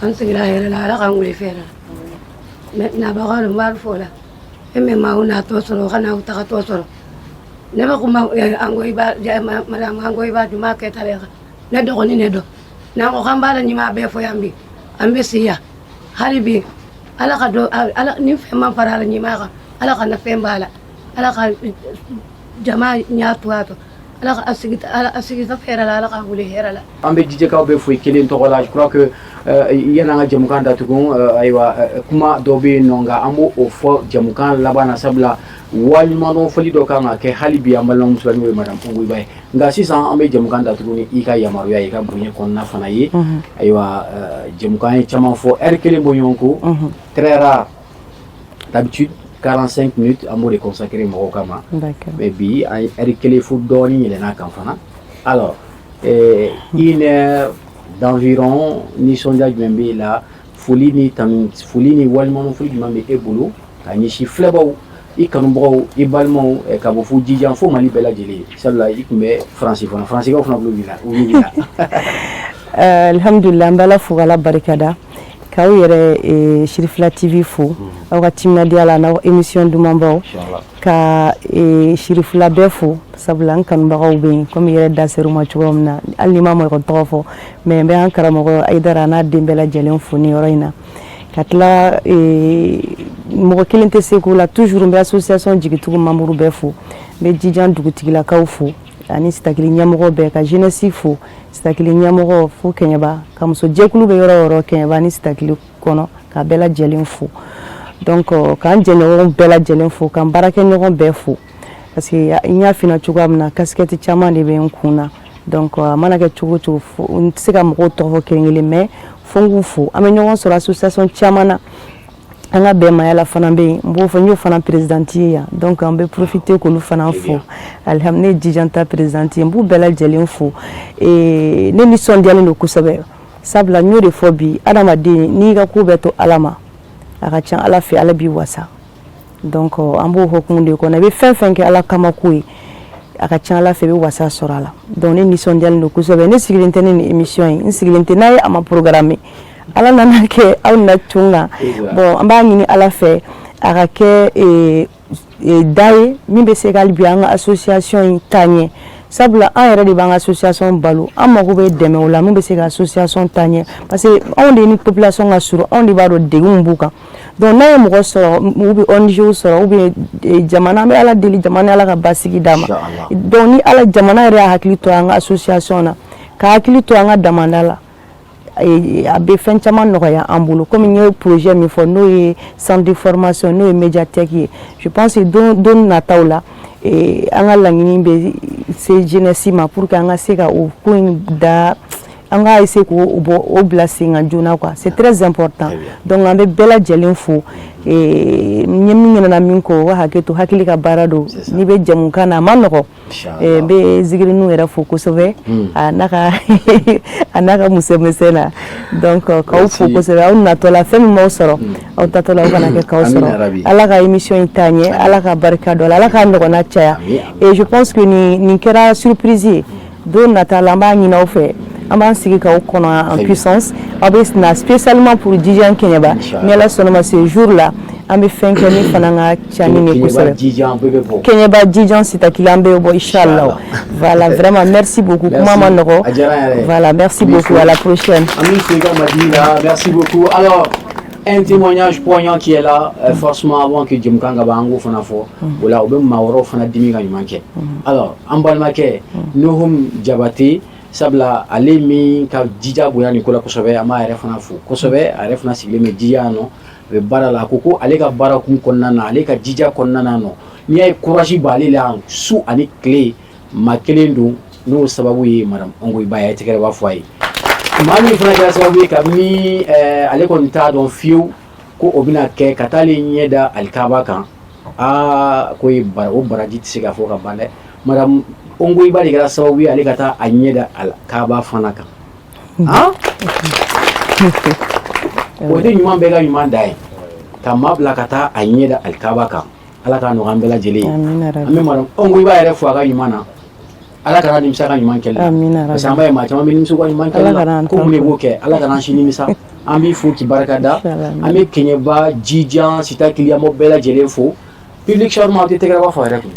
an sigira yɛrɛ la, Ala k'an wuli fɛrɛ la. Nabagaw n b'a fɔ la, e min ma natɔ sɔrɔ, o kana tagatɔ sɔrɔ. Ne bɛ kuma Angoyiba, madame Angoyiba Juma Keyita de kan. Ne dɔgɔnin de don. N'an ko k'an b'a la ɲuman bɛɛ fɔ yan bi, an bɛ si yan hali bi. Ala ka dɔ ala ni fɛn ma fara ala ɲuman kan, Ala ka na fɛn b'a la, Ala ka jama ɲa to a to, Ala ka a sigi, a sigi hɛrɛ la, Ala ka wuli hɛrɛ la.
An bɛ jijɛkaw bɛ fo i kelen tɔgɔ la. Je crois que yan'an ka jɛmukan datugu, ayiwa, kuma dɔ bɛ yen nɔ, nka an b'o o fɔ jɛmukan laban na, sabula waleɲumandɔn fɔli dɔ kan ka kɛ hali bi an balimamuso la, n'o ye madame Ongoyiba ye. Nka sisan an bɛ jɛmukan datugu ni i ka yamaruya ye, i ka bonya kɔnɔna fana ye. Ayiwa, jɛmukan ye caman fɔ, heure kelen bɔ ɲɔgɔn ko, très rare. D'habitude 45 minutes an b'o de consacrer mɔgɔw kama, mais bi an ye heure kelen fo dɔɔnin yɛlɛnna kan fana. Alors une heure d'environ, nisɔndiya jumɛn b'e la? Foli ni tanu, foli ni waleɲumandɔn foli jumɛn bɛ e bolo ka ɲɛsin filɛbaw, i kanubagaw, i balimaw, ka bɔ fo Jijan fo Mali bɛɛ lajɛlen, sabula i tun bɛ Faransi fana, Faransikaw fana tulo b'i la, u b'i la?
Alhamdulillah, n bɛ Ala fo k'Ala barikada, k'aw yɛrɛ Sirifila TV fo aw ka timinadiya la n'aw émission dumanbaw, ka Sirifila bɛɛ fo, sabula n kanubagaw bɛ yen. Komi i yɛrɛ da ser'u ma cogo min na, hali ni ma mɔgɔ tɔgɔ fɔ, mais n bɛ an karamɔgɔ Ayidara n'a den bɛɛ lajɛlen fo nin yɔrɔ in na. Ka tila, mɔgɔ kelen tɛ se ko la, toujours n bɛ association jigitugu membre bɛɛ fo, n bɛ Jijan dugutigilakaw fo ani Sitakili ɲɛmɔgɔ bɛɛ, ka jeunesse fo, Sitakili ɲɛmɔgɔ fo Kɛɲɛba, ka muso jɛkulu bɛ yɔrɔ o yɔrɔ Kɛɲɛba ni Sitakili kɔnɔ, ka bɛɛ lajɛlen fo. Donc k'an jɛɲɔgɔn bɛɛ lajɛlen fo, k'an baarakɛɲɔgɔn bɛɛ fo, parce que n y'a f'i ɲɛna cogoya min na, casquette caman de bɛ n kun na. Donc a mana kɛ cogo o cogo, n tɛ se ka mɔgɔw tɔgɔ fɔ kelen kelen, mais fo n k'u fo. An bɛ ɲɔgɔn sɔrɔ association caman na, an ka bɛnmaya fana bɛ yen, n b'o fɔ, n y'o fana présidente ye yan. Donc an bɛ profiter k'olu fana fo. Alhamdu, ne ye Jijan ta présidente ye, n b'u bɛɛ lajɛlen fo. Ne nisɔndiyalen don kosɛbɛ, sabula n y'o de fɔ bi, adamaden n'i ka ko bɛɛ to Ala ma, a ka ca Ala fɛ, Ala b'i wasa. Donc an b'o hokumu de kɔnɔ, i bɛ fɛn fɛn kɛ Ala kama ko ye, a ka ca Ala fɛ, i bɛ wasa sɔrɔ a la. Donc ne nisɔndiyalen don kosɛbɛ. Ne sigilen tɛ ne ni émission ye, n sigilen tɛ n'a ye, a ma programme, Ala nana kɛ aw na tun kan. Bon, an b'a ɲini Ala fɛ, a ka kɛ da ye min bɛ se ka hali bi an ka association in taa ɲɛ. Sabula an yɛrɛ de b'an ka association balo, an mago bɛ dɛmɛ o la min bɛ se ka association taa ɲɛ, parce que anw de ni population ka surun, anw de b'a dɔn degun b'u kan. Donc n'a ye mɔgɔ sɔrɔ ou bien ONG sɔrɔ ou bien jamana, an bɛ Ala deli jamana, Ala ka basigi d'a ma. Donc ni Ala jamana yɛrɛ y'a hakili to an ka association na, ka hakili to an ka damanda la, a bɛ fɛn caman nɔgɔya an bolo. Komi n ye projet min fɔ, n'o ye centre de formation, n'o ye médiathèque ye, je pense que don nataw la, an ka laɲini bɛ se jeunesse ma pour que an ka se ka o ko in da, an ka essayer k'o bɔ, o bila sen kan joona quoi. C'est très important. Donc an bɛ bɛɛ lajɛlen fo. N ye min ɲinɛna min kɔ, o ka hakɛ to, hakili ka baara don, n'i bɛ jamukan na, a ma nɔgɔn. N bɛ zikiriniw yɛrɛ fo kosɛbɛ, a n'a ka musomisɛn na. Donc k'aw fo kosɛbɛ. Aw natɔla, fɛn min m'aw sɔrɔ, aw tatɔla, aw kana kɛ k'aw sɔrɔ. Ala ka émission in taa ɲɛ, Ala ka barika don a la, Ala k'a ɲɔgɔnna caya. Et je pense que nin kɛra surprise ye. Don nata la, an b'a ɲini aw fɛ, an b'an sigi k'aw kɔnɔ en puissance. Aw bɛ na spécialement pour Djidiack Kɛɲɛba. Ni Ala sɔnna ma, ce jour là, an bɛ fɛn kɛ min fana ka ca ni nin kosɛbɛ. Kɛɲɛba, Djidiack, Sitakili, an bɛ bɔ inchallah. Voilà, vraiment merci beaucoup. Kuma ma nɔgɔ. Voilà, merci beaucoup, à la prochaine.
Merci beaucoup. Alors, un témoignage poignant qui est là, forcément avant que jɛmukan ka ban, an k'o fana fɔ o la, o bɛ maa wɛrɛw fana dimi ka ɲuman kɛ. Alors an balimakɛ Nuhum Jabate, sabula ale min ka jija bonya nin ko la kosɛbɛ, an b'a yɛrɛ fana fo kosɛbɛ. A yɛrɛ fana sigilen bɛ jija yan nɔ, a bɛ baara la. A ko ko ale ka baara kun kɔnɔna na, ale ka jija kɔnɔna na nɔ, n'i y'a ye courage b'ale la su ani tile, maa kelen don, n'o sababu ye madame Ongoyiba ye. A ye tɛgɛrɛ b'a fɔ a ye. Maa min fana kɛra sababu ye, kabini ale kɔni t'a dɔn fiyewu ko o bɛna kɛ ka taale ɲɛ da alikaba kan, aa, ko ye bara, o baraji tɛ se ka fɔ ka ban dɛ. Madame Ongoyiba de kɛra sababu ye ale ka taa a ɲɛ da alikaba fana kan. Han, o tɛ ɲuman bɛɛ ka ɲuman da ye ka maa bila ka taa a ɲɛ da alikaba kan. Ala k'a nɔgɔya an bɛɛ lajɛlen ye. An bɛ madame Ongoyiba yɛrɛ fo a ka ɲuman na. Ala kana nimisa ka ɲuman kɛli la, parce que an b'a ye maa caman bɛ nimisa ka ɲuman kɛli la. Ko mun de b'o kɛ? Ala kana an si nimisa. An b'i fo k'i barika da. An bɛ Kɛɲɛba, Jijan, Sitakili, an b'aw bɛɛ lajɛlen fo. Public charmant, aw tɛ tɛgɛrɛ fɔ a yɛrɛ kun.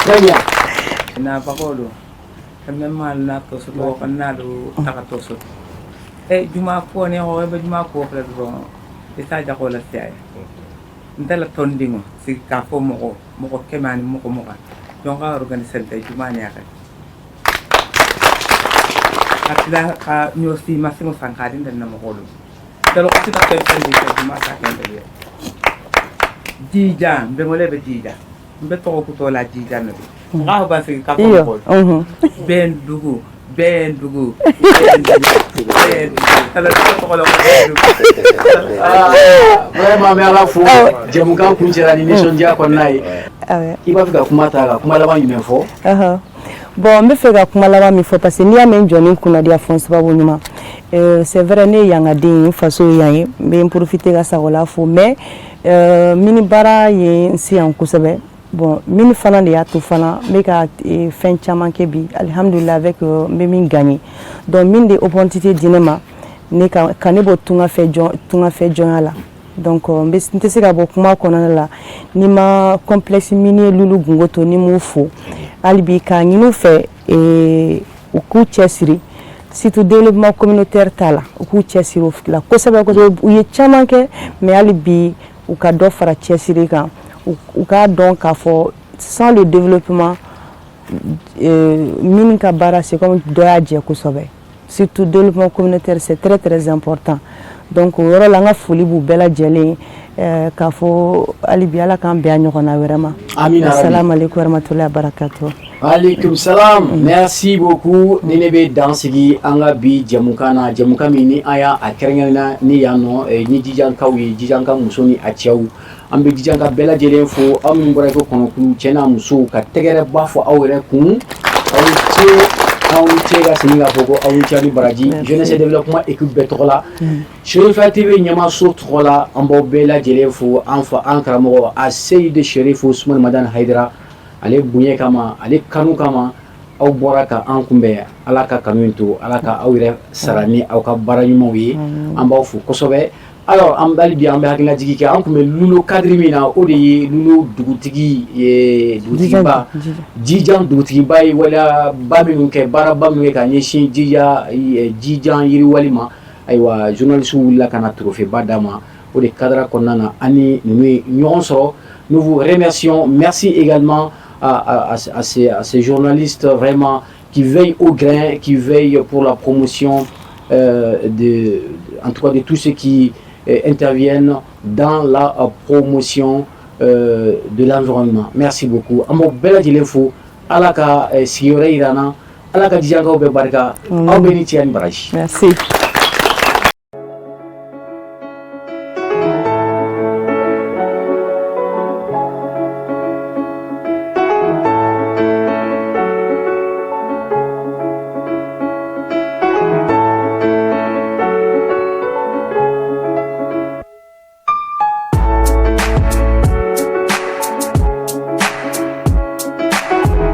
Très bien.
Nabagaw don mɛ na to so n'a don taga to so e juma ko ni o be juma ko fela dɔrɔn i t'a jago la siya ye. N tɛ la tɔndiŋo sigi k'a fɔ mɔgɔ mɔgɔ 120 jɔn ka organiser tɛ juma ni a kɛ ka tila ka ɲɔ si masiŋo san k'a di na mɔgɔ do dalo ko sita fɛn fɛn di kɛ juma ka kɛ ye jija n bɛngole bɛ jija n bɛ tɔgɔ kutɔ la jija ne bɛ n k'a ba sigi ka fɔ mɔgɔ bɛn dugu, bɛn dugu, bɛn dugu, bɛn dugu tala tɔgɔ la bɛn dugu.
Vraiment, an bɛ Ala fo. Jɛmukan kuncɛra ni nisɔndiya kɔnɔna ye. I b'a fɛ ka kuma ta ka kuma laban jumɛn fɔ?
Bon, n bɛ fɛ ka kuma laban min fɔ, parce que n'i y'a mɛn jɔnni kunnadiya fɔ n sababu ɲuman, c'est vrai, ne ye yankaden ye, n faso ye yan ye. N bɛ n profiter ka Sagola fo, mais mini baara ye n se yan kosɛbɛ. Bon, mini fana de y'a to fana n bɛ ka fɛn caman kɛ bi, alihamudulila, avec n bɛ min gagner. Donc min de opportunité di ne ma, ne ka ne bɔ tungafɛ jɔnya la. Donc n tɛ se ka bɔ kuma kɔnɔna la ni ma complexe minier Lulu Gungoto ni m'u fo hali bi, k'a ɲini u fɛ u k'u cɛsiri, surtout développement communautaire ta la, u k'u cɛsiri o la kosɛbɛ kosɛbɛ. U ye caman kɛ, mais hali bi u ka dɔ fara cɛsiri kan. U k'a dɔn k'a fɔ sans le développement, min ka baara, c'est comme dɔ y'a jɛ kosɛbɛ. Surtout développement communautaire, c'est très très important. Donc o yɔrɔ la, an ka foli b'u bɛɛ lajɛlen k'a fɔ hali bi Ala k'an bɛn a ɲɔgɔnna wɛrɛ ma.
Amina.
Assalamu alaikum warahmatullahi wabarakatuh.
Alaikum salam. Merci beaucoup. Ni ne bɛ dan sigi an ka bi jɛmukan na, jɛmukan min ni an y'a a kɛrɛnkɛrɛnna ni yan nɔ ni Jijankaw ye, Jijanka muso ni a cɛw. An bɛ Jijanka bɛɛ lajɛlen fo, aw minnu bɔra i ko kɔnɔkulu, cɛ n'a muso, ka tɛgɛrɛba fɔ aw yɛrɛ kun. Aw ni ce, aw ni ce. Ka segin k'a fɔ ko aw ni ce, aw ni baraji. Jeunesse développement équipe bɛɛ tɔgɔ la, Chérifa TV ɲɛmaso tɔgɔ la, an b'aw bɛɛ lajɛlen fo. An fa, an karamɔgɔ a Seyidi Chérif Ousmane Madani Hayidara, ale bonya kama, ale kanu kama, aw bɔra ka an kunbɛn. Ala ka kanu in to, Ala ka aw yɛrɛ sara ni aw ka baara ɲumanw ye. An b'aw fo kosɛbɛ. Alors, an hali bi an bɛ hakililajigi kɛ. An tun bɛ Lulo cadre min na, o de ye Lulo dugutigi ye, dugutigiba Jijan. Dugutigiba ye waleyaba minnu kɛ, baaraba minnu kɛ ka ɲɛsin jija Jijan yiriwali ma. Ayiwa, journaliste wulila ka na trophée ba d'a ma. O de cadre kɔnɔna na, an ni ninnu ye ɲɔgɔn sɔrɔ. Nous vous remercions. Merci également à ces journalistes vraiment qui veillent au grain, qui veillent pour la promotion en tout cas de tous ceux qui interviennent dans la promotion de l'environnement. Merci beaucoup. An b'aw bɛɛ lajɛlen fo. Ala ka sigiyɔrɔ yira an na. Ala ka Jijankaw bɛɛ barika. Aw bɛɛ ni cɛ ni baraji.
Merci.